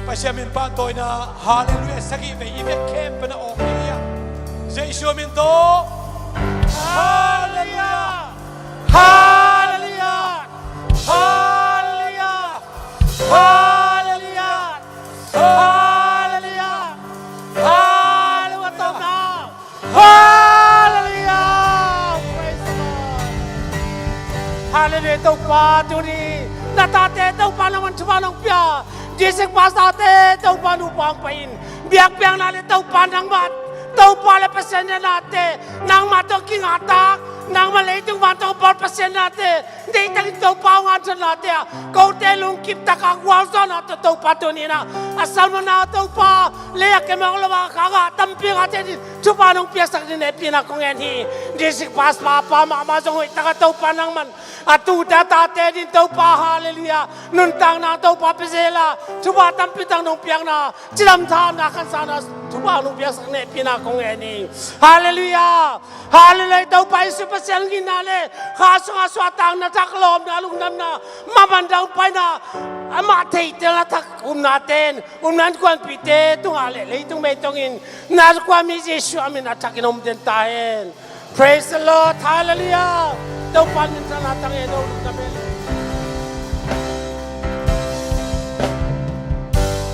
Pasian min pahtawi-in, hallelujah sagih vei i bia khempeuh in a awk hi a. Jesu min tawh. Hallelujah. Hallelujah. Hallelujah. Hallelujah. Hallelujah. Hallelujah. Hallelujah. Praise the Lord. Hallelujah. Topa, tuni na tate Topa nangman thupha nong pia. District pastor-te Topa, nupa hong pai-in, biakpiakna le Topa nangmah, Topa le Pasian nate, nangmah tawh kingahtak, nangmah leitung vantung a bawl Pasian nate, deihtakin Topa hong hanthawnate ah kote lungkimtak a gualzawhna tawh Topa tuni-in a salmona Topa, lei a kemawk lo a ka ngah tampi ngahte adingin thupha nong piaksak dingin hehpihna kong ngen hi. District pastor pa mahmah zong hoihtak a Topa nangman a tute a tate adingin Topa, hallelujah, nuntakna Topa pia zel a, thupha tampi tak nong piakna, cidam thamna, khansakna thupha nong piaksak dingin hehpihna kong ngen hi. Hallelujah. Hallelujah. Topa Jesu Pasian gina le kha sungah suahtakna, thaklawmna, lungdamna, maman dang paina, amah theihtelna, thak upnate in upna innkuanpihte tungah le leitung meitongin na kua mi Jesu a min a thakin om den ta hen. Praise the Lord. Hallelujah. Topa min thang a tang e, no lungdam e.